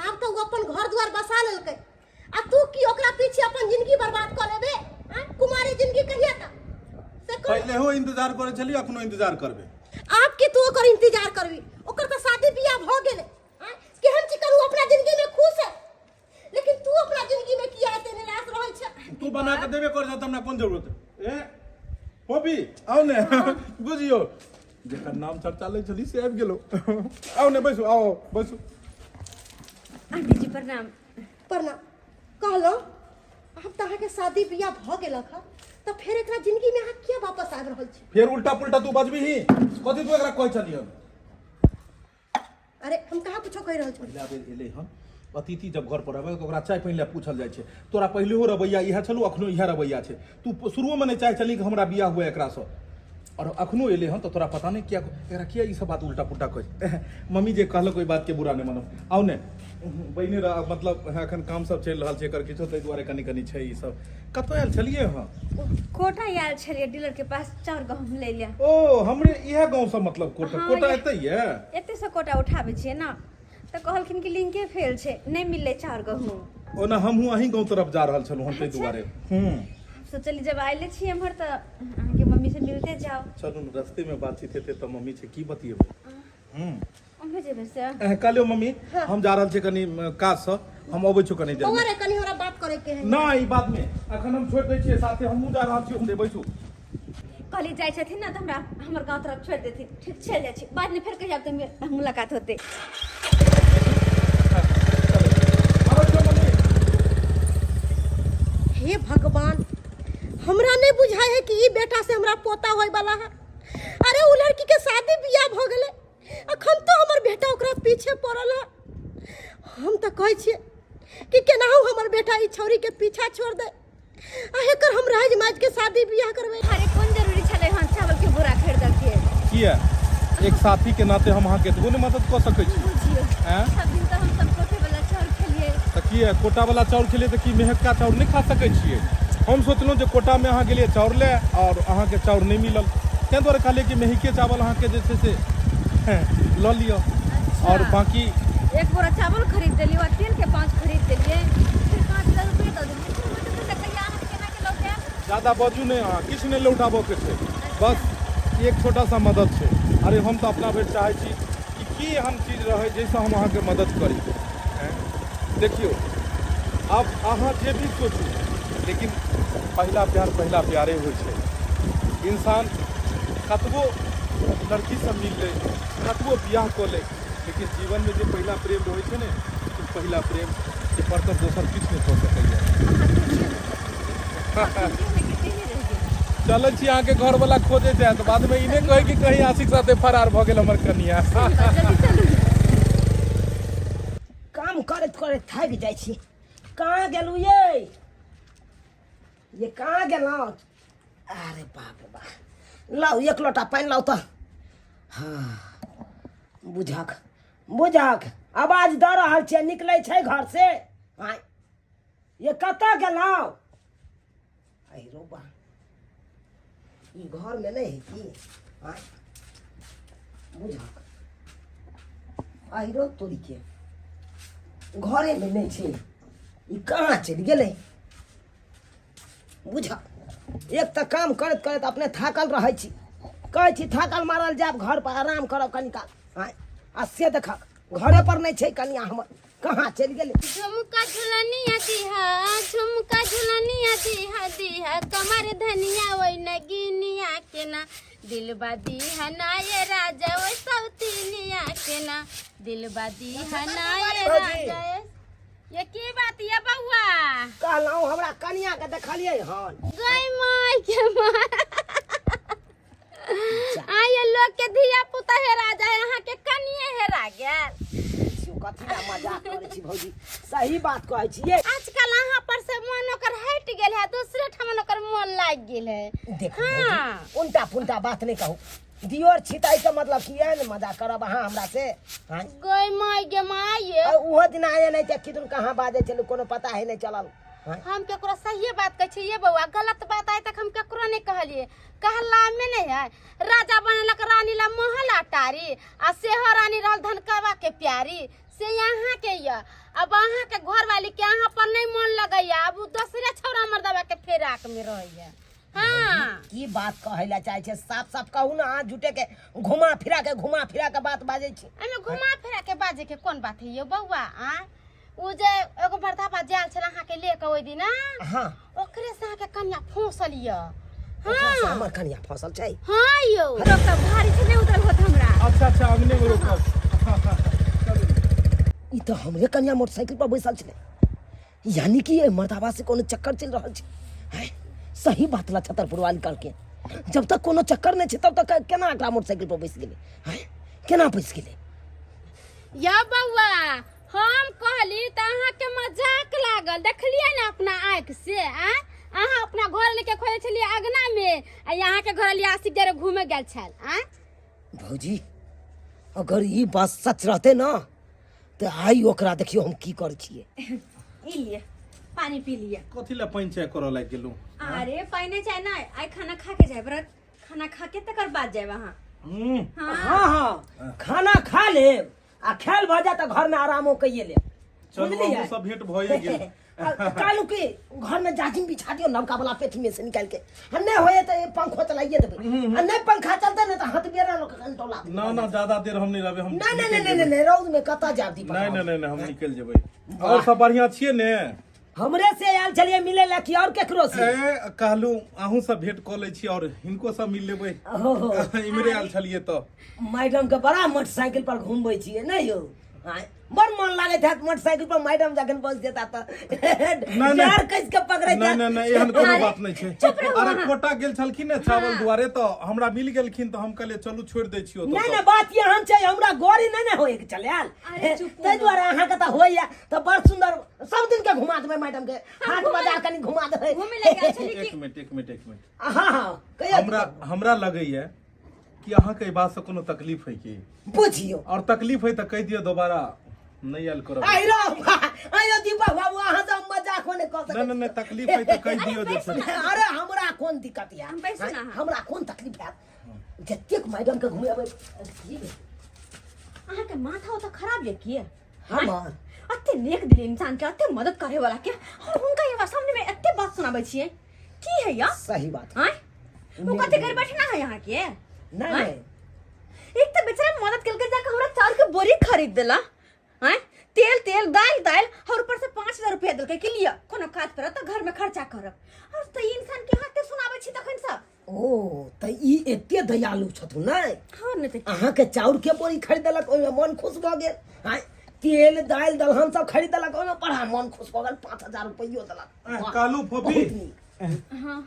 आब तऽ ओ अपन घर द्वार बसा लेलकै आ तू की ओकरा पीछे अपन जिंदगी बर्बाद कऽ लेबे आँय? कुमारी जिंदगी कहिया तक से कह पहिलेहो इंतजार करै छलियै अखनो इंतजार करबै आब की तू ओकर इंतजार करबी ओकर तऽ शादी बियाह भऽ गेलै आँय? केहन चिकन ओ अपना जिंदगी में खुश है लेकिन तू अपना जिंदगी में किया एते निराश रहल छै तू बना के देबे कर त हमरा कोन जरूरत है? ए पॉपी आउ ने बुझियो जेकर नाम चर्चा लै छली से आबि गेलो आउ ने बैसू आउ आउ, बैसू आंटी जी प्रणाम प्रणाम कहलहुँ आब तऽ अहाँके शादी बियाह भऽ गेलक हँ तऽ फेर एकरा जिंदगी में अहाँ किया वापस आबि रहल छी फेर उल्टा पुल्टा तू बजबीही कथी तू एकरा कहै छली हन अरे हम कहाँ कुछो कहि रहल छी पहिला बेर एलै हन अतिथि जब घर पर आबै तऽ ओकरा चाय पानि लए पूछल जाइ छै तोरा पहिलेहो रवैया इएह छलौ अखनो इएह रवैया छै तू शुरुओमे नहि चाहै छलही कि हमरा बियाह हुए एकरासँ आओर अखनो एलै हन तऽ तोरा पता नहि किया एकरा किया ई सब बात उल्टा पुल्टा कहै मम्मी जे कहलक ओहि बातके बुरा नहि मानब आउ ने बहिने रह मतलब एखन काम सब चलि रहल छै एकर किछो ताहि दुआरे कनि कनि छै ई सब कतऽ आयल छलियै अहाँ कोटा आयल छलियै डीलर के पास चाउर गहूम लै ले ओ हमरे इएह गाँव से मतलब कोटा हाँ, कोटा इएह। एतै ये एते से कोटा उठाबै छियै ने तऽ कहलखिन कि लिंके फेल छै नहि मिललै चाउर गहूम ओना हमहूँ अहीं गाँव तरफ जा रहल छलहुँ हन ताहि अच्छा। दुआरे हूँ सोचली जब आयले छी एम्हर तऽ अहाँके मम्मी से मिलते जाउ चलू ने रस्ते में बातचीत हेतै तऽ मम्मी छै की बतियेबै हूँ ओम्हरे जेबै से कहलियौ मम्मी हम जा रहल छी कनि काजसँ हम अबै छी कनि देर बौआ रे कनि हमरा बात करे के है ना ई बात में अखन हम छोड़ि दै छियै साथे हमहूँ जा रहल छी उम्हरे बैसू कहली जाइ छथिन ने तऽ हमरा हमर गाँव तरफ छोड़ि देथिन ठीक चलि जाइ छी बादमे फेर कहिया तऽ मुलाकात होतै आबै छियौ मम्मी हे भगवान हमरा नहीं बुझाय है कि ई बेटा से हमरा पोता होय वाला है। अरे उ लड़की के शादी बियाह भऽ गेलै, अखन तो हमर बेटा ओकरा पीछे पड़ल है। हम तऽ कहै छियै कि केनाहु हमर बेटा ई छौरी के पीछा छोड़ दे आ एकर हम राज माज के शादी बियाह करबै। अरे कोन जरूरी छलै हन चावल के बोरा खरीदऽ के? किया, एक साथी के नाते हम अहाँके एतबो नहि मदद कऽ सकै छी? बुझियौ। आँय? सब दिन तऽ हम सब कोटे वाला चाउर खेलियै। तऽ किया, कोटा वाला चाउर खेलियै तऽ की मेहका चाउर नहि खा सकै छियै? हम सोचलहुँ जे कोटामे अहाँ गेलियै चाउर लए आओर अहाँके चाउर नहि मिलल, ताहि दुआरे कहलियै कि मेहिके चावल अहाँके जे छै से लऽ लिअ। आओर बाँकी एक बोरा चावल खरीद देलियै और तेल के पाउच खरीद देलियै, फिर 5000 रुपये दऽ देलियै। फिर बचत तऽ कहिया अहाँ केना के लौटायब? ज्यादा बाजू नहि, अहाँ किछु नहि लौटाबऽके छै, बस एक छोटा सा मदद छै। अरे हम तऽ अपना भरि चाहै छी कि की एहन चीज रहै जाहिसँ हम अहाँके मदद करी। देखियौ, आब अहाँ जे भी सोचू, लेकिन पहिला प्यार पहिला प्यारे होइ छै। इंसान कतबो लड़कीसँ मिल लै, कतबो बियाह कऽ लै, लेकिन जीवनमे जे पहिला प्रेम रहै छै ने, ओ पहिला प्रेम के परतर दोसर किछु नहि कऽ सकैए। चलै छी, अहाँके घरवला खोजैत हैत, बादमे ई नहि कहै कि कहीं आशिक साथे फरार भऽ गेल हमर कनिया। काम करैत करैत थाकि जाइ छी। कहाँ गेलहुँ ये? ये कहाँ गेलहुँ? अरे बाप रे बाप, लाउ एक लोटा पानि लाउ तऽ। हाँ, बुझक बुझक आवाज दऽ रहल छियै, निकलै छै घर से? आँय ये, कतऽ गेलहुँ? अरे बा, ई घरमे नहि है की? आँय बुझक, आहिरो तोरी के, घरेमे नहि छै, ई कहाँ चलि गेलै? बुझ, एक तऽ काम करैत करैत अपने थाकल रहै छी, कहै छी थाकल मारल जायब घर पर आराम करब कनि काल। आँय, आ से देखक घरे पर नहि छै कनिया हमर, कहाँ चलि गेलै? झुमका झुलनिया दिहा, झुमका झुलनिया दिहा, दिहा कमर धनिया ओइ नगिनिया के ना, दिलबा दिहा ना ये राजा ओइ सौतिनिया के ना, दिलबा दिहा ना ये राजा ये। ये की बात ये बउआ? कहलहुँ हमरा कनिया के देखलियै हन? गई माय के माय, आ ये लोग के धिया पुता हेरा जाए, अहाँ के कनिए हेरा गेल। देखियौ, कथी लए मजाक करै छी भौजी, सही बात कहै छियै। आजकल अहाँ पर से मन ओकर हटि गेल है, दूसरे ठाम ओकर मन लागि गेल है। देखू हाँ। भौजी, उल्टा पुल्टा बात नहि कहू। दियोर छी तऽ एहिके मतलब कि एहन मजाक करब अहाँ हमरा से? आँय? गई माय गे माय, आ ओहो दिना आया नहि तऽ किदन कहाँ बाजै छलै, कोनो पता है नहि चलल। आँय? हम केकरो सहिए बात कहै छियै बौआ, गलत बात आइ तक हम केकरो नहि कहलियै। कहला में नहीं है, राजा बनेलक रानी ला महल अटारी, आ सेहो रानी रहल धनकवा के प्यारी, से यहाँ के ये। अब अहाँ के घर वाली के अहाँ पर नहीं मन लगैया, अब उ दोसरे छौड़ा मर्दवा के फेराक में रहैया। हाँ, की बात कहै लए चाहै छै साफ साफ कहू ने, अहाँ झूठे के घुमा फिरा के घुमा फिरा के बात बाजै छी। एहिमे घुमा फिरा के बाजे के कोन बात है यो बौआ? आ उ जे एगो मर्दाबा जायल छल अहाँ के ले के ओहि दिना, हाँ, ओकरे से अहाँ के कनिया फंसल ये। ओकरा से हाँ हमर कनिया फसल छै? हाँ यौ, तो भारी छै, नहि उतरल होत हमरा। अच्छा अच्छा, अंगने मे रोकब। ई तऽ हमरे कनिया मोटरसाइकिल पर बैसल छलै, यानी कि एहि मर्दाबा से कोनो चक्कर चलि रहल छै। हैं? सही बात ला छतरपुर वाली कहलकै, जब तक कोनो चक्कर नहि छै तब तक केना एकरा मोटरसाइकिल पर बैस गेलै? हैं, केना बैस गेलै? या बौआ, हम कहली तऽ अहाँके मजाक लागल। देखलियै ने अपना आँखि से? आँय, अहाँ अपना घर लेके खोजै छलियै अगना मे, आ अहाँके घर लिए आशिक जरे घूमे गेल छल। आँय भौजी, अगर ई बात सच रहते ना तऽ आइ ओकरा देखियौ हम की करै छियै। ई लिए, पानी पी लिए। कथी लए पानि चाय करऽ लागि गेलहुँ? अरे पानि चाय नहि, आइ खाना खा के जाय व्रत, खाना खा के तकर बाद जायब अहाँ। हम्म। हाँ हाँ, खाना खा लेब आ खेल भऽ जायत तऽ घरमे आरामो कइए लेब। चलू, बुझलियै? अहूँ सब भेंट भए गेल। कालू के घर में जाजिम बिछा दियो नवका वाला पेटी में से निकाल के, आ नहीं होए तो पंखो चलाइए देबै, आ नहीं पंखा चलते ने तो हाथ बेरा लोग कंटोला। ना ना, ज्यादा देर हम नहीं रहबै, हम नहीं नहीं निकलि नहीं नहीं जेबै। नहीं, रौद में कतऽ जायब दीपक? नहीं नहीं नहीं नहीं, हम निकलि जेबै। और सब बढ़िया छियै ने? हमरे से आयल छलियै मिले ला कि और केकरो से? ए, कहलहुँ अहूँ सब भेंट कऽ लै छी और हिनको सब मिल लेबै। हो हो, इम्हरे आयल छलियै तऽ मैडम के बड़ा मोटरसाइकिल पर घूमबै छियै नहि यौ? आँय, बड़ मन लागैत हैत मोटरसाइकिल पर मैडम जखन बस जेता तऽ नहि। डाँर कसि के पकड़ैत नहि हैत। नहि नहि एहन कोनो अरे, बात नहि छै चुप रहू अरे अहाँ। कोटा गेल छलखिन ने चावल दुआरे तऽ हमरा मिल गेलखिन तऽ हम कहलियै चलू छोड़ि दै छियौ नहि नहि बात एहन छै हमरा गौरी नहि ने होइके छलै आयल अरे चुप ताहि दुआरे अहाँके तऽ होइया तऽ बड़ सुन्दर सब दिन के घुमा देबै मैडम के हाट बाजार कनि घुमा देबै घूमे लए गेल छली एक कि मिनट एक मिनट एक मिनट हँ हँ कहियौ हमरा हमरा लगैया कि अहाँके एहि बातसँ कोनो तकलीफ है की बुझियौ और तकलीफ है तऽ कहि दियौ दोबारा नहि आयल करब आइरो आइरो दीपक बाबू अहाँ से हम मजाक नहि कऽ नहि सकै नहि नहि तकलीफ है तऽ कहि दियौ जे छै छी। अरे हमरा कोन दिक्कत यऽ हम बैसू ना अहाँ। हमरा कोन तकलीफ हैत जतेक मैडम के घुमेबै की भेल? अहाँके माथा ओतऽ खराब ये की हमर अते नेक दिल इंसान के अते मदद करे वाला के और हुनका ये सामने में एते बात सुनाबै छियै की है या सही बात आँय वो कथी घर बैठना है यहाँ के नहीं आँय? नहीं एक तो बेचारा मदद केलकै जाके हमरा चाउर के बोरी खरीद देला आँय तेल तेल दाल दाल और ऊपर से 5000 रुपया देलकै कि लिअ कोनो काज पड़त तऽ घर में खर्चा करब और तऽ ई इंसान के हाथे सुनाबै छी तखन सब ओ तऽ ई एते दयालु छथुन नहि हँ नहि तऽ अहाँके चाउर के बोरी खरीद देलक ओहिमे मन खुश भऽ गेल आँय तेल दालि दलहन सब खरीद देलक ओहिमे बड़ा मन खुश भऽ गेल 5000 रुपैयो देलक ऐं, वाह, कालू फोफी। बहुत नीक हाँ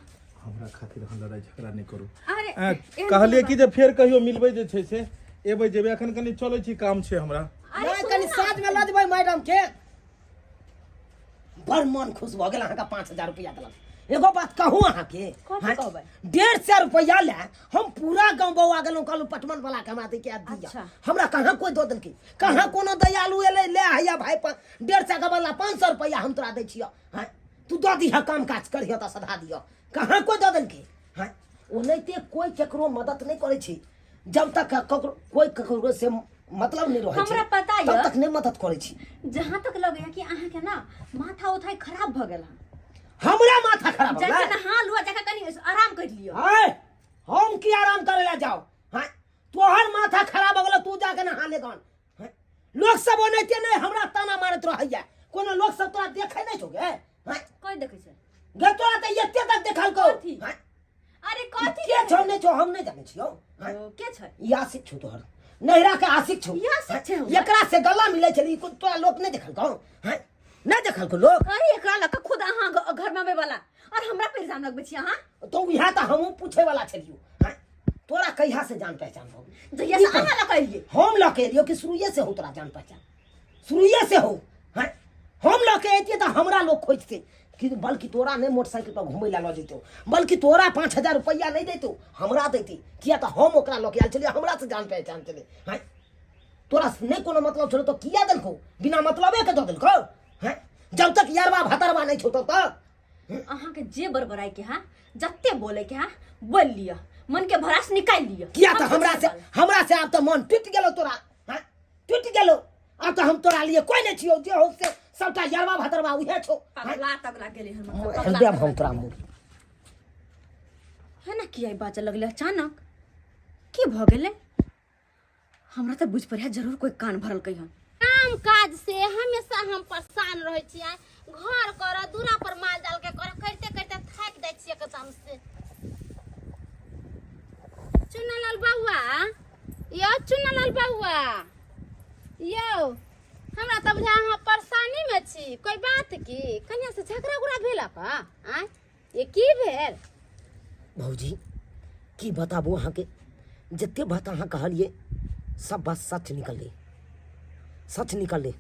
हमरा खातिर अहाँ लड़ाइ झगड़ा नहि करू अरे ऐं, एहन कहलियै कोनो कि जे फेर कहियो मिलबै जे छै से एबै जेबै एखन कनि चलै छी काम छै हमरा अरे नहि सुनू कनि ना। साँझमे लऽ जेबै मैडम के बड़ मन खुश भऽ गेल अहाँके 5000 रुपैआ देलक एगो बात कहू अहाँके कथी हाँ, कहबै? 150 रुपैआ ले हम पूरा गाँव बौआ गेलहुँ कहलहुँ पटवन वाला के हमरा दैके दिअ अच्छा। हमरा कहाँ कोइ दऽ देलकै कहाँ कोनो दयालु एलै ले हैया भाई 150 के बदला 500 रुपैआ हम तोरा दै छियह हाँ तू दऽ दिहऽ काम काज करिहऽ तऽ सधा दिहऽ कहाँ कोइ दऽ देलकै हाँ ओनाहिते कोइ केकरो मदद नहि करै छै जब तक ककरो कोइ ककरो से मतलब नहि रहै छै हमरा पता तब यऽ। तक नहि मदद करै छी जहाँ तक लगैया कि अहाँके ना माथा उथाई खराब भऽ गेल हन हमरा माथा खराब भऽ जाके गेलै? नहा लुआ जाके कनि आराम कर लिअ आय हम की आराम करे ला जाओ हाँ तोहर माथा खराब हो गेलो तू जाके नहा ले गन हाँ? लोक सब ओनाहिते नहि हमरा ताना मारैत रहैया कोनो लोक सब तोरा देखै नहि छौ गे हाँ? कोई देखै छै गे तोरा तऽ एते तक देखलकौ कथी? हाँ? अरे कथी के छौ नहि छौ हम नहि जानै छियौ हाँ? ओ, के छै ई आशिक छौ तोहर नैहरा के आशिक छौ ई आशिक छै हमरा? एकरा से गला मिलै छलै ई कोन तोरा लोक नहि देखलकौ हाँ? नहि देखलकौ लोक अरे एकरा लऽ कऽ खुद अहाँ घर में आबै वाला और हमरा पर इल्जाम लगबै छी अहाँ तो इएह तऽ हमहूँ पूछे वाला छलियौ हाँ? तोरा कहिया से जान पहचान हो जहिया से अहाँ लऽ कऽ एलियै हम लऽ के एलियौ कि शुरुए से हो तोरा जान पहचान शुरुए से हो हैं हम लऽ के अयतियै तऽ हमरा लोग खोजतै कि बल्कि तोरा नहि मोटरसाइकिल पर घुमै लए लऽ जैतौ बल्कि तोरा 5000 रुपैआ नहि दैतौ हमरा दैती किया तऽ हम ओकरा लऽ के आयल छलियै हमरा से जान पहचान छलै हैं तोरा से नहि कोनो मतलब छलौ तऽ किया देलकौ बिना मतलबे के दऽ देलकौ हैं जब तक यारबा भतरबा नहि छौ तब तक अहाँके जे बड़बड़ाइ के है जते बोले के है बोल लिअ मन के भड़ास निकालि लिअ किया तऽ हम हमरा से हमरा से आब तऽ मन टूटि गेलौ तोरा हैं टूटि गेलौ आब तऽ हम तोरा लिए कोई नहि छियौ जे हो से सबटा यरवा भतरवा उहे छौ पगला तगला गेलै हमर पगला हृदय हम तोरा मुँह है ना किया बाजऽ लगलै अचानक की भऽ गेलै हमरा तऽ बुझि पड़ै जरूर कोई कान भरलकै हन काम काज से हमेशा हम परेशान रहै छियै घर कर दूरा पर माल जाल के कर करिते करिते थाकि जाइ छियै एकदम से चुनालाल बौआ यौ चुनालाल बौआ यौ हमरा तऽ बुझाय अहाँ परेशानी में छी कोई बात की कन्या से झगड़ा उगड़ा भेल का आँय ये की भेल भौजी की बताबू अहाँके जते बात अहाँ कहलियै सब बात सच निकललै सच निकललै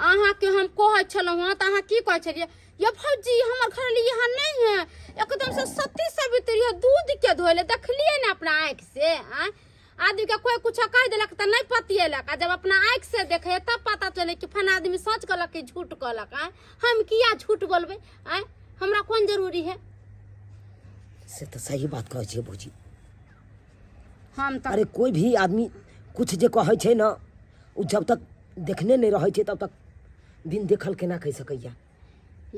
अहाँके हम कहै छलहुँ हँ तऽ अहाँ की कहै छलियै ये भौजी हमर घर यहाँ नहीं है एकदम से सती सवित्री है दूध के धोले देखलिए ने अपना आँखि से आँय आदमी के कोई कुछ कह देलक तऽ नहीं पतियेलक आ जब अपना आँखि से देखे तब पता चले कि फना आदमी सच कहलक कि झूठ कहलक आँय हम किया झूठ बोलबै आँय हमरा कोन जरूरी है से तऽ सही बात कहै छियै भौजी हम तऽ अरे कोई भी आदमी कुछ जे कहै छै ने ओ जब तक देखने नहि रहै छै तब तक बिन देखल केना कहि सकैया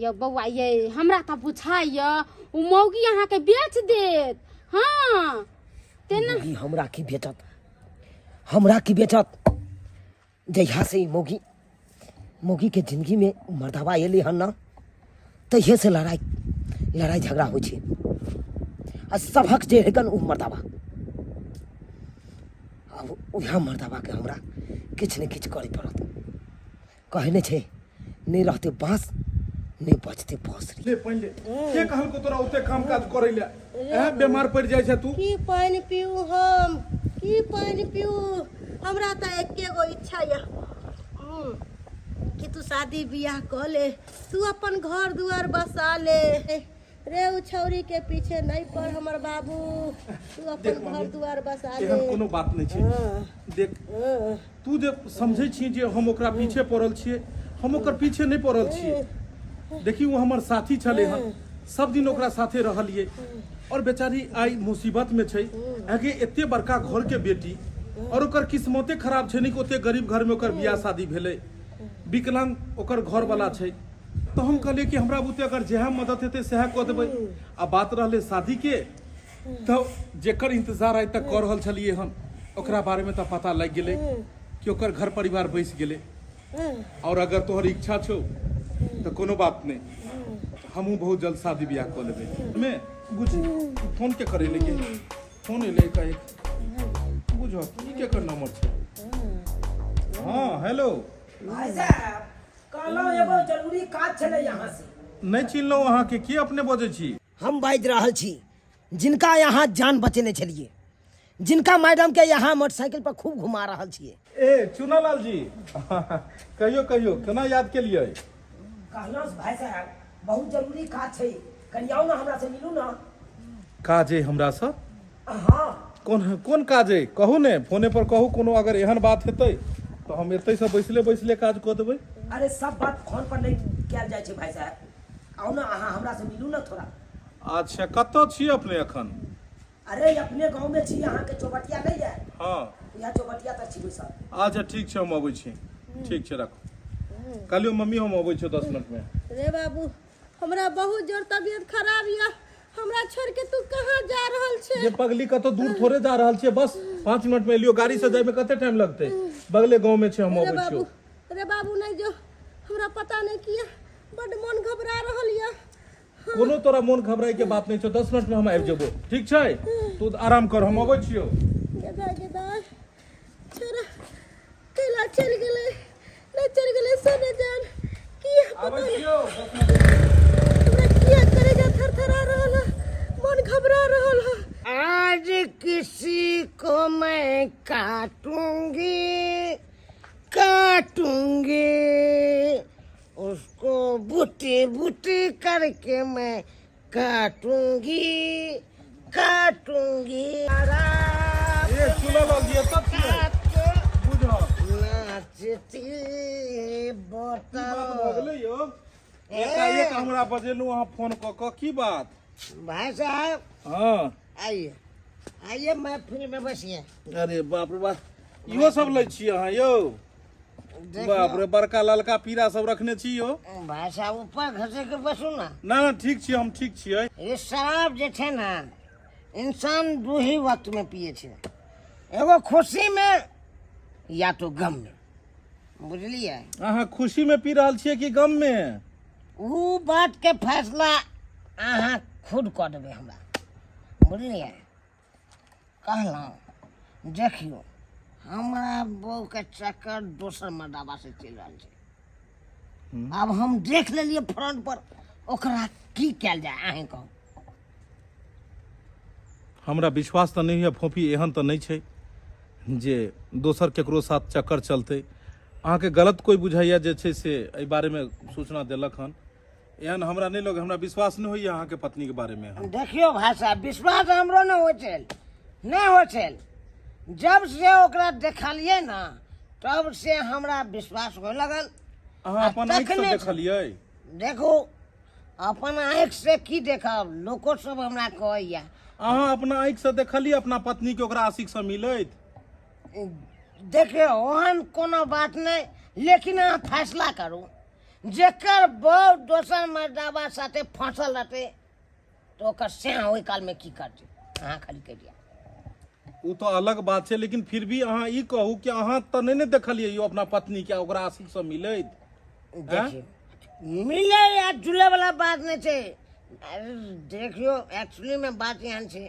यौ बौआ ये हमरा तऽ बुझाइए ओ मौगी अहाँके बेच देत हँ तेना मौगी हमरा की बेचत हमरा की बेचत जहिया से ई मौगी मौगी के जिंदगी में मर्दावा एलै हन न तहिये से लड़ाई लड़ाई झगड़ा होइ छै आ सभक जे हेगन ओ मर्दावा आब उएह मर्दाबाके हमरा किछु ने किछु करय पड़त। कहै नहि छै, नहि रहतै बाँस नहि बचतै बाँसुरी। ले पानि ले। के कहलको तोरा ओते काम काज करै ले? ऐं बेमार पड़ि जाइ छै तू। की पानि पीऊ हम, की पानि पीऊ? हमरा तऽ एके गो इच्छा यऽ कि तू शादी बियाह कऽ ले, तू अपन घर दुआर बसा ले। रे उ छौरी के पीछे नहीं पड़ हमर बाबू, तू देख अपन घर मम्मी, दुआर बसा ले। एहन कोनो बात नहि छै। देख तू जे समझै छी जे हम ओकरा पीछे पड़ल छियै, हम ओकर पीछे नहि पड़ल छियै। देखी ओ हमर साथी छलै हन, सब दिन ओकरा साथे रहलियै और बेचारी आइ मुसीबत में छै। आगे एते बड़का घर के बेटी और ओकर किस्मते खराब छै नहि कि ओते गरीब घर में ओकर बियाह शादी भेलै, विकलांग ओकर घर वाला छै। तऽ हम कहलियै कि हमरा बुते अगर जएह मदद हेतै सएह कऽ देबै। आ बात रहलै शादीके, तऽ जेकर इंतजार आइ तक कऽ रहल छलियै हन ओकरा बारेमे तऽ पता लागि गेलै कि ओकर घर परिवार बसि गेलै। और अगर तोहर इच्छा छौ तऽ कोनो बात नहि, हमहूँ बहुत जल्द शादी बियाह कऽ लेबै। मे बुझी फोन के करै लगे, फोन एलै एकाएक, बुझ की केकर नंबर छै। हाँ हेलो भाई साहब, कहलहुँ एगो जरूरी काज छलै यहाँ से। नहि चिन्हलहुँ अहाँके, के अपने बजै छी? हम बाजि रहल छी जिनका यहाँ जान बचेने छलियै, जिनका मैडम के यहाँ मोटरसाइकिल पर खूब घुमा रहल छियै। ए चुनालाल जी, कहियो कहियो केना याद केलियै? कहलहुँ भाई साहब, बहुत जरूरी काज छै, कनि आउ ने हमरा से मिलू ने। काज अइ हमरा से? हाँ। कोन कोन काज अइ कहू ने, फोने पर कहू। कोनो अगर एहन बात हेतै तऽ हम एतै से बैसले बैसले काज कऽ देबै। अरे सब बात फोन पर नहीं कयल जाइ छै भाई साहब, आउ ने अहाँ हमरा से मिलू ने थोड़ा। अच्छा कतऽ छी अपने एखन? अरे अपने गाँव में छी, अहाँ के चौबटिया नहीं है? हाँ। यहाँ चौबटिया तक छी बैसल। अच्छा ठीक छै, हम अबै छी। ठीक छै राखू। कहलियौ मम्मी हम अबै छियौ 10 मिनट में। रे बाबू, हमरा बहुत जोर तबियत खराब यऽ, हमरा छोड़ के तू कहाँ जा रहल छे? ये पगली कतौ दूर थोड़े जा रहल छियै, बस 5 मिनट में एलियो। गाड़ी से जाय में कते टाइम लगतै? बगले गांव में छै, हम रे अबै बाबू, छियौ। रे बाबू नहीं जो, हमरा पता नहीं किया बड मन घबरा रहल यऽ। कोनो तोरा मोन घबराई के बात नहीं छौ, 10 मिनट में हम आबि जेबो, ठीक छै? तू आराम कर, हम अबै छियौ। गेदा गेदा छोरा कैला चलि गेलै, नहि चलि गेलै सोने जान की पता आबै नहीं छियौ 10 मिनट। हमरा किया करेजा थरथरा रहल है, मन घबरा रहल है। आज किसी को मैं काटूंगी काटूंगी, उसको बूटी बूटी करके मैं काटूंगी काटूंगी। ए चुनल जी एतऽ छियै? बुझल नाचती की बात बोतल। भऽ गेलै यौ? एकाएक हमरा बजेलहुँ अहाँ फोन कऽ कऽ, की बात? भाई साहब हाँ आइए आइए, महफिल में बसिए। अरे बाप रे बाप, इहो सब लै छियै अहाँ यौ? बाप रे, बड़का ललका पीरा सब रखने छी यौ। भाई साहब ऊपर घसे के बसू ना। ना ना ठीक छियै, हम ठीक छियै। ये शराब जे छै ने, इंसान दू ही वक्त में पिए छै, एगो खुशी में या तो गम में, बुझलियै? अहाँ खुशी में पी रहल छियै कि गम में? उ बात के फैसला अहाँ खुद कऽ देबै हमरा, बुझलियै? कहलहुँ देखियौ, हमरा बहूके चक्कर दोसर मर्दाबा से चलि रहल छै। आब हम देख लेलियै फ्रंट पर, ओकरा की कयल जाय अहें कहू। हमरा विश्वास तऽ नहि होइए फोफी, एहन तऽ नहि छै जे दोसर केकरो साथ चक्कर चलतै। अहाँके गलत कोइ बुझाइए जे छै से एहि बारेमे सूचना देलक हन, एहन हमरा नहि लग, हमरा विश्वास नहि होइए अहाँके पत्नीके बारेमे। देखियौ भाई साहब, विश्वास हमरो नहि होइ छल, नहि होइ छल। जब से ओकरा देखलियै ने तब से हमरा विश्वास होय लगल। अहाँ अपन आँखिसँ तखने देखलियै? देखू, अपन आँखि से की देखब, लोको सब हमरा कहैया। अहाँ अपना आँखिसँ देखलियै अपना पत्नीके ओकरा आशिकसँ मिलैत? देखियौ, ओहन कोनो बात नहि, लेकिन अहाँ फैसला करू, जेकर बहू दोसर मर्दाबा साथे फंसल रहतै तऽ ओकर स्याह ओहि कालमे की करतै, अहाँ खाली कहि दिअ। ओ तऽ अलग बात छै, लेकिन फिर भी अहाँ ई कहू कि अहाँ तऽ नहि ने देखलियै यौ अपना पत्नीके ओकरा आशिकसँ मिलैत? देखियौ, मिले या जुले वाला बात नहि छै। अरे देखियौ, एक्चुअलीमे बात एहन छै,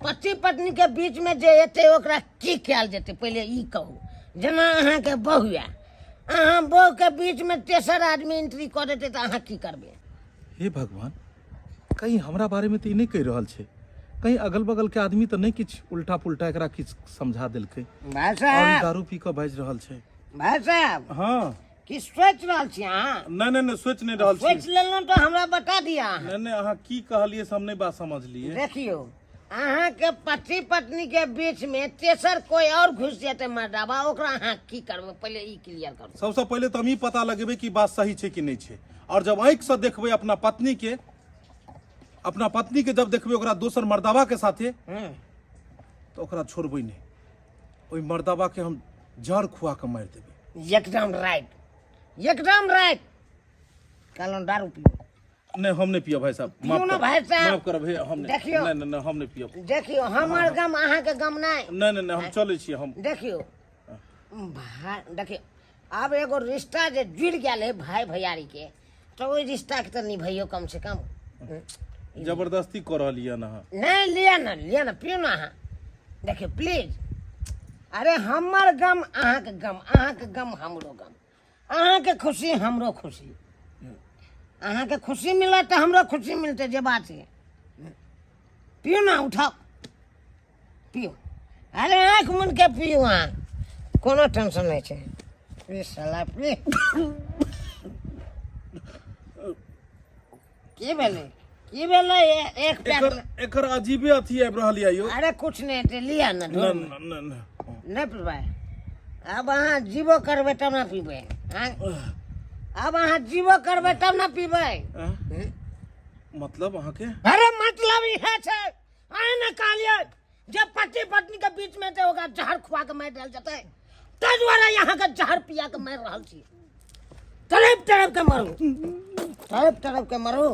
पति पत्नी के बीच में जे एतै ओकरा की कयल जेतै पहिले ई कहू। जेना अहाँके बहु यऽ, अहाँ बहु के बीच में तेसर आदमी एंट्री कऽ देतै तऽ अहाँ की करबै? हे भगवान, कहीं हमरा बारे में तऽ ई नहि कहि रहल छै, कहीं अगल बगल के आदमी तऽ नहि किछु उल्टा पुल्टा एकरा किछु समझा देलकै भाय और ई साहब, दारू पी कऽ बाजि रहल छै। भाय साहब, हँ, की सोचि रहल छी अहाँ? नहि नहि नहि, सोचि नहि रहल छी। सोचि लेलहुँ तऽ हमरा बता दिअ अहाँ। नहि नहि, अहाँ की कहलियै से हम नहि बात समझलियै। देखियौ, अहाँके पति पत्नी के बीच में तेसर कोई और घुस जेतै मर्दाबा, ओकरा अहाँ की करबै पहिले ई क्लियर करू। सबसँ पहिले तऽ हम ई पता लगेबै कि बात सही छै कि नहि छै, और जब आँखिसँ देखबै अपना पत्नी के, अपना पत्नी के जब देखबै ओकरा दोसर मर्दाबा के साथे, तऽ ओकरा छोड़बै नहि, ओहि मर्दाबा के हम जहर खुआ के मारि देबै। एकदम राइट, एकदम राइट। कहलहुँ दारू पियो। नहीं, हम नहीं पियब भाई साहब। पियू माफ ना करब, भाई साहब। माफ करब, हे, हम नहीं। देखियौ। नहीं, नहीं, नहीं, हम नहीं पियब। देखियौ, हमर गम अहाँके गम नहीं। नहीं, नहीं, नहीं, हम चलै छी हम। देखियौ भाई, देखियौ आब एगो रिश्ता जे जुड़ि गेल है भाई भैयारी के, तऽ ओहि रिश्ता के तऽ निभैयौ कम से कम। जबरदस्ती कऽ रहल यऽ ने अहाँ। नहीं, लिअ ना, लिअ ना, पियू ना अहाँ। देखियौ प्लीज, अरे हमर गम अहाँके गम, अहाँके गम हमरो गम, अहाँके खुशी हमरो खुशी, अहाँके खुशी मिलत तऽ हमरो खुशी मिलतै, जे बात छै। पियू ना, उठाउ, पियू। अरे आँखि मुन के पियू अहाँ, कोनो टेंशन नहि छै। पी साला पी। की भेलै, की भेलै? एक पैक एकर एकर अजीबे अथी आबि रहल यऽ यौ। अरे कुछ नहि हेतै, लिअ ने। न न न न, नहि पीबै? आब अहाँ जीबो करबै तब ने पीबै। आँय? आब अहाँ जीबो करबै तब ने पीबै। मतलब अहाँके? अरे मतलब इहे छै, अहाँ ने कहलियै जे पति पत्नी के बीच में तऽ ओकरा जहर खुआ के मारि देल जेतै, ताहि दुआरे अहाँके जहर पिया के मारि रहल छी। तड़प तड़प के मरू, तड़प तड़प के मरू।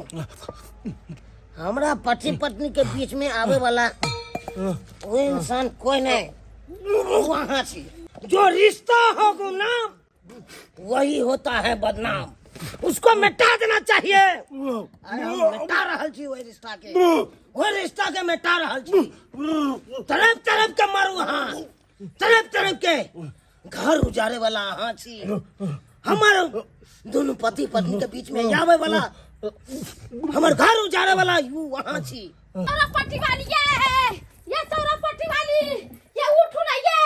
हमरा पति पत्नी के बीच में आवे वाला वो इंसान कोई नहीं, वो अहाँ छी। जो रिश्ता हो गुमनाम वही होता है बदनाम, उसको मिटा देना चाहिए। अरे हम मिटा रहल छी ओहि रिश्ता के, ओहि रिश्ता के मिटा रहल छी। तड़प तड़प के मरू अहाँ, तड़प तड़प के। घर उजाड़े वाला अहाँ छी, हमर दुनू पति पत्नी के बीच में आवे वाला, हमर घर उजाड़े वाला you अहाँ छी। तोरा पट्टी वाली ये, ये तोरा पट्टी वाली ये, उठू ना ये,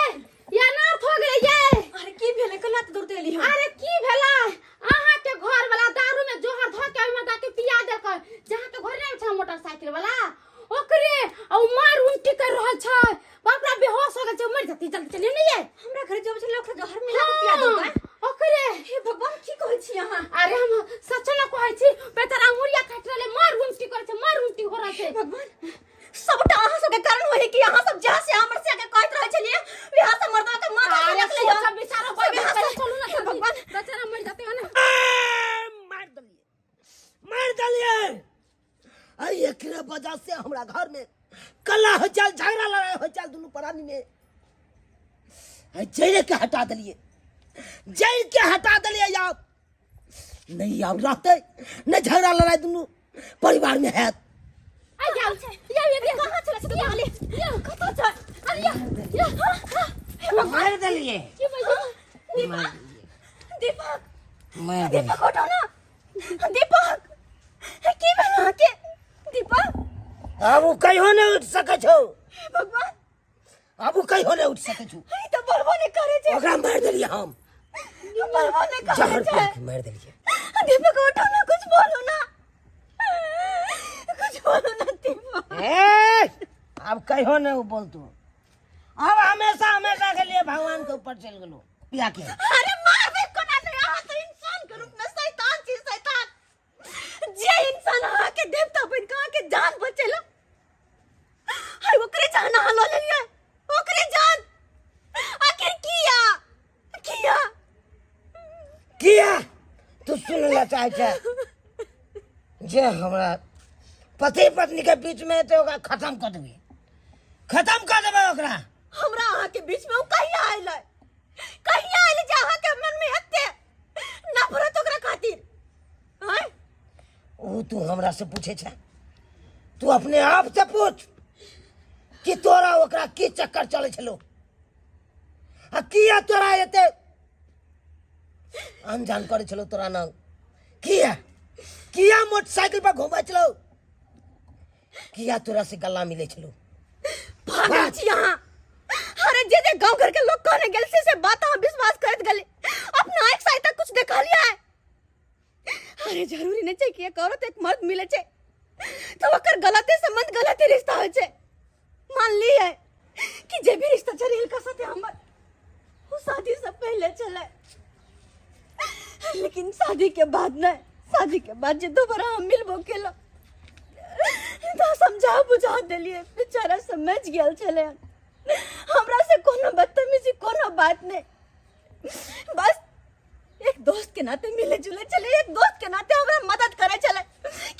ये अनर्थ हो गेलै ये। अरे की भेलै, केना तऽ दौड़ते एली हम? अरे की भेलै, अहाँ के घर वाला दारू में जोहर धऽ के ओहिमे दऽ के पिया देलकै। जहाँ के घर नहि छै मोटरसाइकिल वाला ओकरे, आ उ मार उल्टी कर रहल छै, बाप रे बेहोश हो गेल छै, मर जतै। जल्दी चलियौ ने ये। हमरा घर जब छै लोक जहर मिला के पिया देलकै ओकरे। हे भगवान, की कहै छी अहाँ? अरे हम सच न कहै छी, बेचारा अंगुरिया काटि रहलै, मार उल्टी करै छै, मार उल्टी हो रहल छै। भगवान, सबटा अहाँ सबके कारण होय कि अहाँ सब जहाँ से हमर से के कहैत रहै छलियै वएह सब मर्दवा के माथा से अरे निकलै हन। सोचब बेचारा सब यहाँ से- चलू ना हे भगवान, बेचारा मर जतै ने। मारि देलियै, मारि देलियै। अरे एकरे वजह से हमरा घर में कल्ला हो चल, झगड़ा लड़ाई हो चल दुनू प्राणी में। अरे जड़ के हटा देलियै, जड़ के हटा देलियै। आब नहीं आब रहतै, नहीं झगड़ा लड़ाई दुनू परिवार में हैत। आ जाओ या ये कहाँ चले छै तू वाली? कतऽ छै? अरे या या हाँ, मारि देलियै। की भैया? दीपक, दीपक, मारि देलियै। दीपक उठो ना। दीपक, की भेल अहाँके? दीपक, आब ओ कहियो नहि उठि सकै छौ। हे भगवान, आब ओ कहियो नहि उठि सकै छौ। ई तऽ बोलबो नहि करै छै। ओकरा मारि देलियै हम, बोलबो नहि करै जहर छै। पिया के मारि देलियै। दीपक उठो ना, कुछ बोलो ना, कुछ बोलो ना दीपक। ए, आब कहियो नहि ओ बोलतौ, अब हमेशा हमेशा के लिए भगवान के ऊपर चलि गेलो पिया के। अरे मारबे कोना नहि, अहाँ तऽ इंसान के रूप में शैतान छी, शैतान। जे इंसान अहाँ के देवता बनि कऽ अहाँ के जान बचेला, हाय ओकरे जान अहाँ लऽ लेलियै, ओकरे जान। आखिर किया, किया, किया तू सुन ले चाहे छै जे हमरा पति पत्नी के बीच में हेतै ओकरा खत्म कऽ देबै, खत्म कऽ देबै ओकरा। हमरा अहाँ के बीच में ओ कहिया अयलै, कहिया अयलै जे अहाँ के मन में एते नफरत ओकरा खातिर? आँय? ओ तू हमरा से पूछे छै, तू अपने आप से पूछ। कि तोरा ओकरा की चक्कर चलै छलो आ किया तोरा एते अनजान करै छलो तोरा नाम किया किया मोटरसाइकिल पर घुमै छलो किया तोरा से गला मिले छलो पागल छी अहाँ अरे जे जे गांव घर के लोग कहने गेल से बात अहाँ विश्वास करत गेले अपना एक साइड तक कुछ देखलियै अरे जरूरी नहीं छै कि एक औरत एक मर्द मिले छै तो ओकर गलते संबंध गलते रिश्ता होइ छै मान ली है कि जे भी रिश्ता छै हिलका साथे हमर वो शादी से पहले चले लेकिन शादी के बाद नहीं शादी के बाद जे दोबारा हम मिलबो केलो तो समझा बुझा देलिए बेचारा समझ गेल छले हमरा से कोनो बदतमीजी कोनो बात नहीं बस एक दोस्त के नाते मिले जुले चले एक दोस्त के नाते हमरा मदद करे चले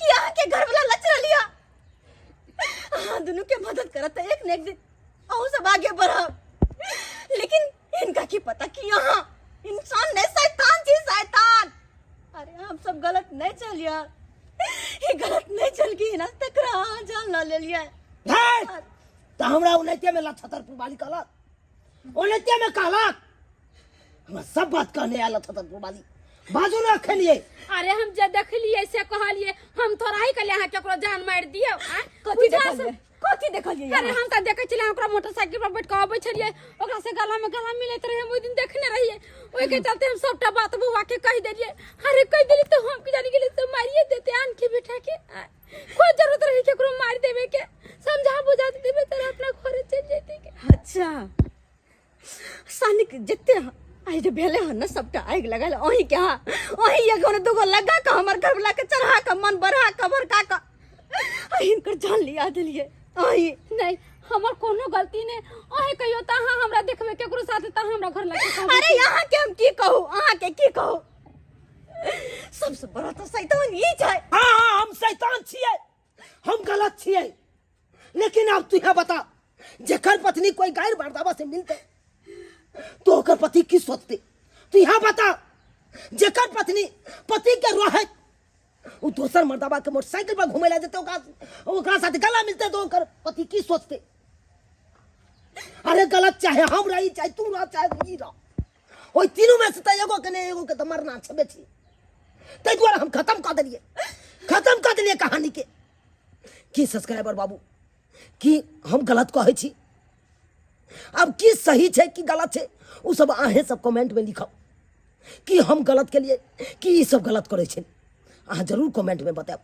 कि अहाँ के घर वाला लच लिया अहाँ दोनों के मदद करत एक न एक दिन अहूँ सब आगे बढ़ब लेकिन इनका की पता कि यहाँ इंसान नहीं शैतान जी शैतान अरे हम सब गलत नहीं चल यार ये गलत नहीं चल गई ना तक रहा जान ना ले लिया तो हमरा ओनाहिते में लछतरपुर वाली कहलक ओनाहिते में कहलक हमरा सब बात कहने आयल छतरपुर वाली बाजू ना खेलिए अरे हम जे देखलिए से कहलिए हम थोड़ा ही कहलिए अहाँ केकरो जान मारि दियौ आँय? कथी बुझा देखलिए कथी देखलिए अरे हम तऽ देखै छलियै ओकरा मोटरसाइकिल पर बैठ कऽ अबै छलियै ओकरा से गला में गला मिलैत रहे हम ओहि दिन देखने रहियै ओहि के चलते हम सबटा बात बौआ के कहि देलियै अरे कहि देली तऽ हम की जानी गेलियै से मारिए देते आन के बैठा के आँय? कोई जरूरत रहे केकरो मारि देबे के समझा बुझा देबे तऽ अपना घरे चलि जैते के अच्छा सानिक जते आइ जे भेलै हन ने सबटा आगि लगल अहीं के हाँ अहीं एगो ने दूगो लगा कऽ हमर घरवला के चढ़ा कऽ मन बढ़ा कऽ भड़का कऽ आ हिनकर जान लिया देलियै अहीं नहीं हमर कोनो गलती नहीं अहीं कहियो तऽ अहाँ हमरा देखबै केकरो साथे तऽ हमरा घर लगे अरे यहाँ के हम की कहू अहाँ के की कहू सबसे बड़ा तऽ शैतान ई छै हाँ हाँ हम शैतान छियै हम गलत छियै लेकिन अब तू यहाँ बता जेकर पत्नी कोई गैर मर्दावा से मिलते तो ओकर पति की सोचते तू यहाँ बता जेकर पत्नी पति के रहे वो दोसर मर्दावा के मोटरसाइकिल पर घूमे ला जेते ओकरा ओकरा साथ गला मिलते तो ओकर पति की सोचते अरे गलत चाहे हम रही चाहे तू रह चाहे ई रह ओहि तीनू में से तो एगो के ने एगो के तो मरना छबे छी ताहि दुआरे हम खत्म कऽ देलियै खत्म कऽ देलियै कहानी के की सब्सक्राइबर बाबू की हम गलत कहै छी अब की सही छै की गलत छै ओ सब अहें सब कमेंट में लिखब कि हम गलत के लिए कि ई सब गलत करै छै अहाँ जरूर कमेंट में बतायब।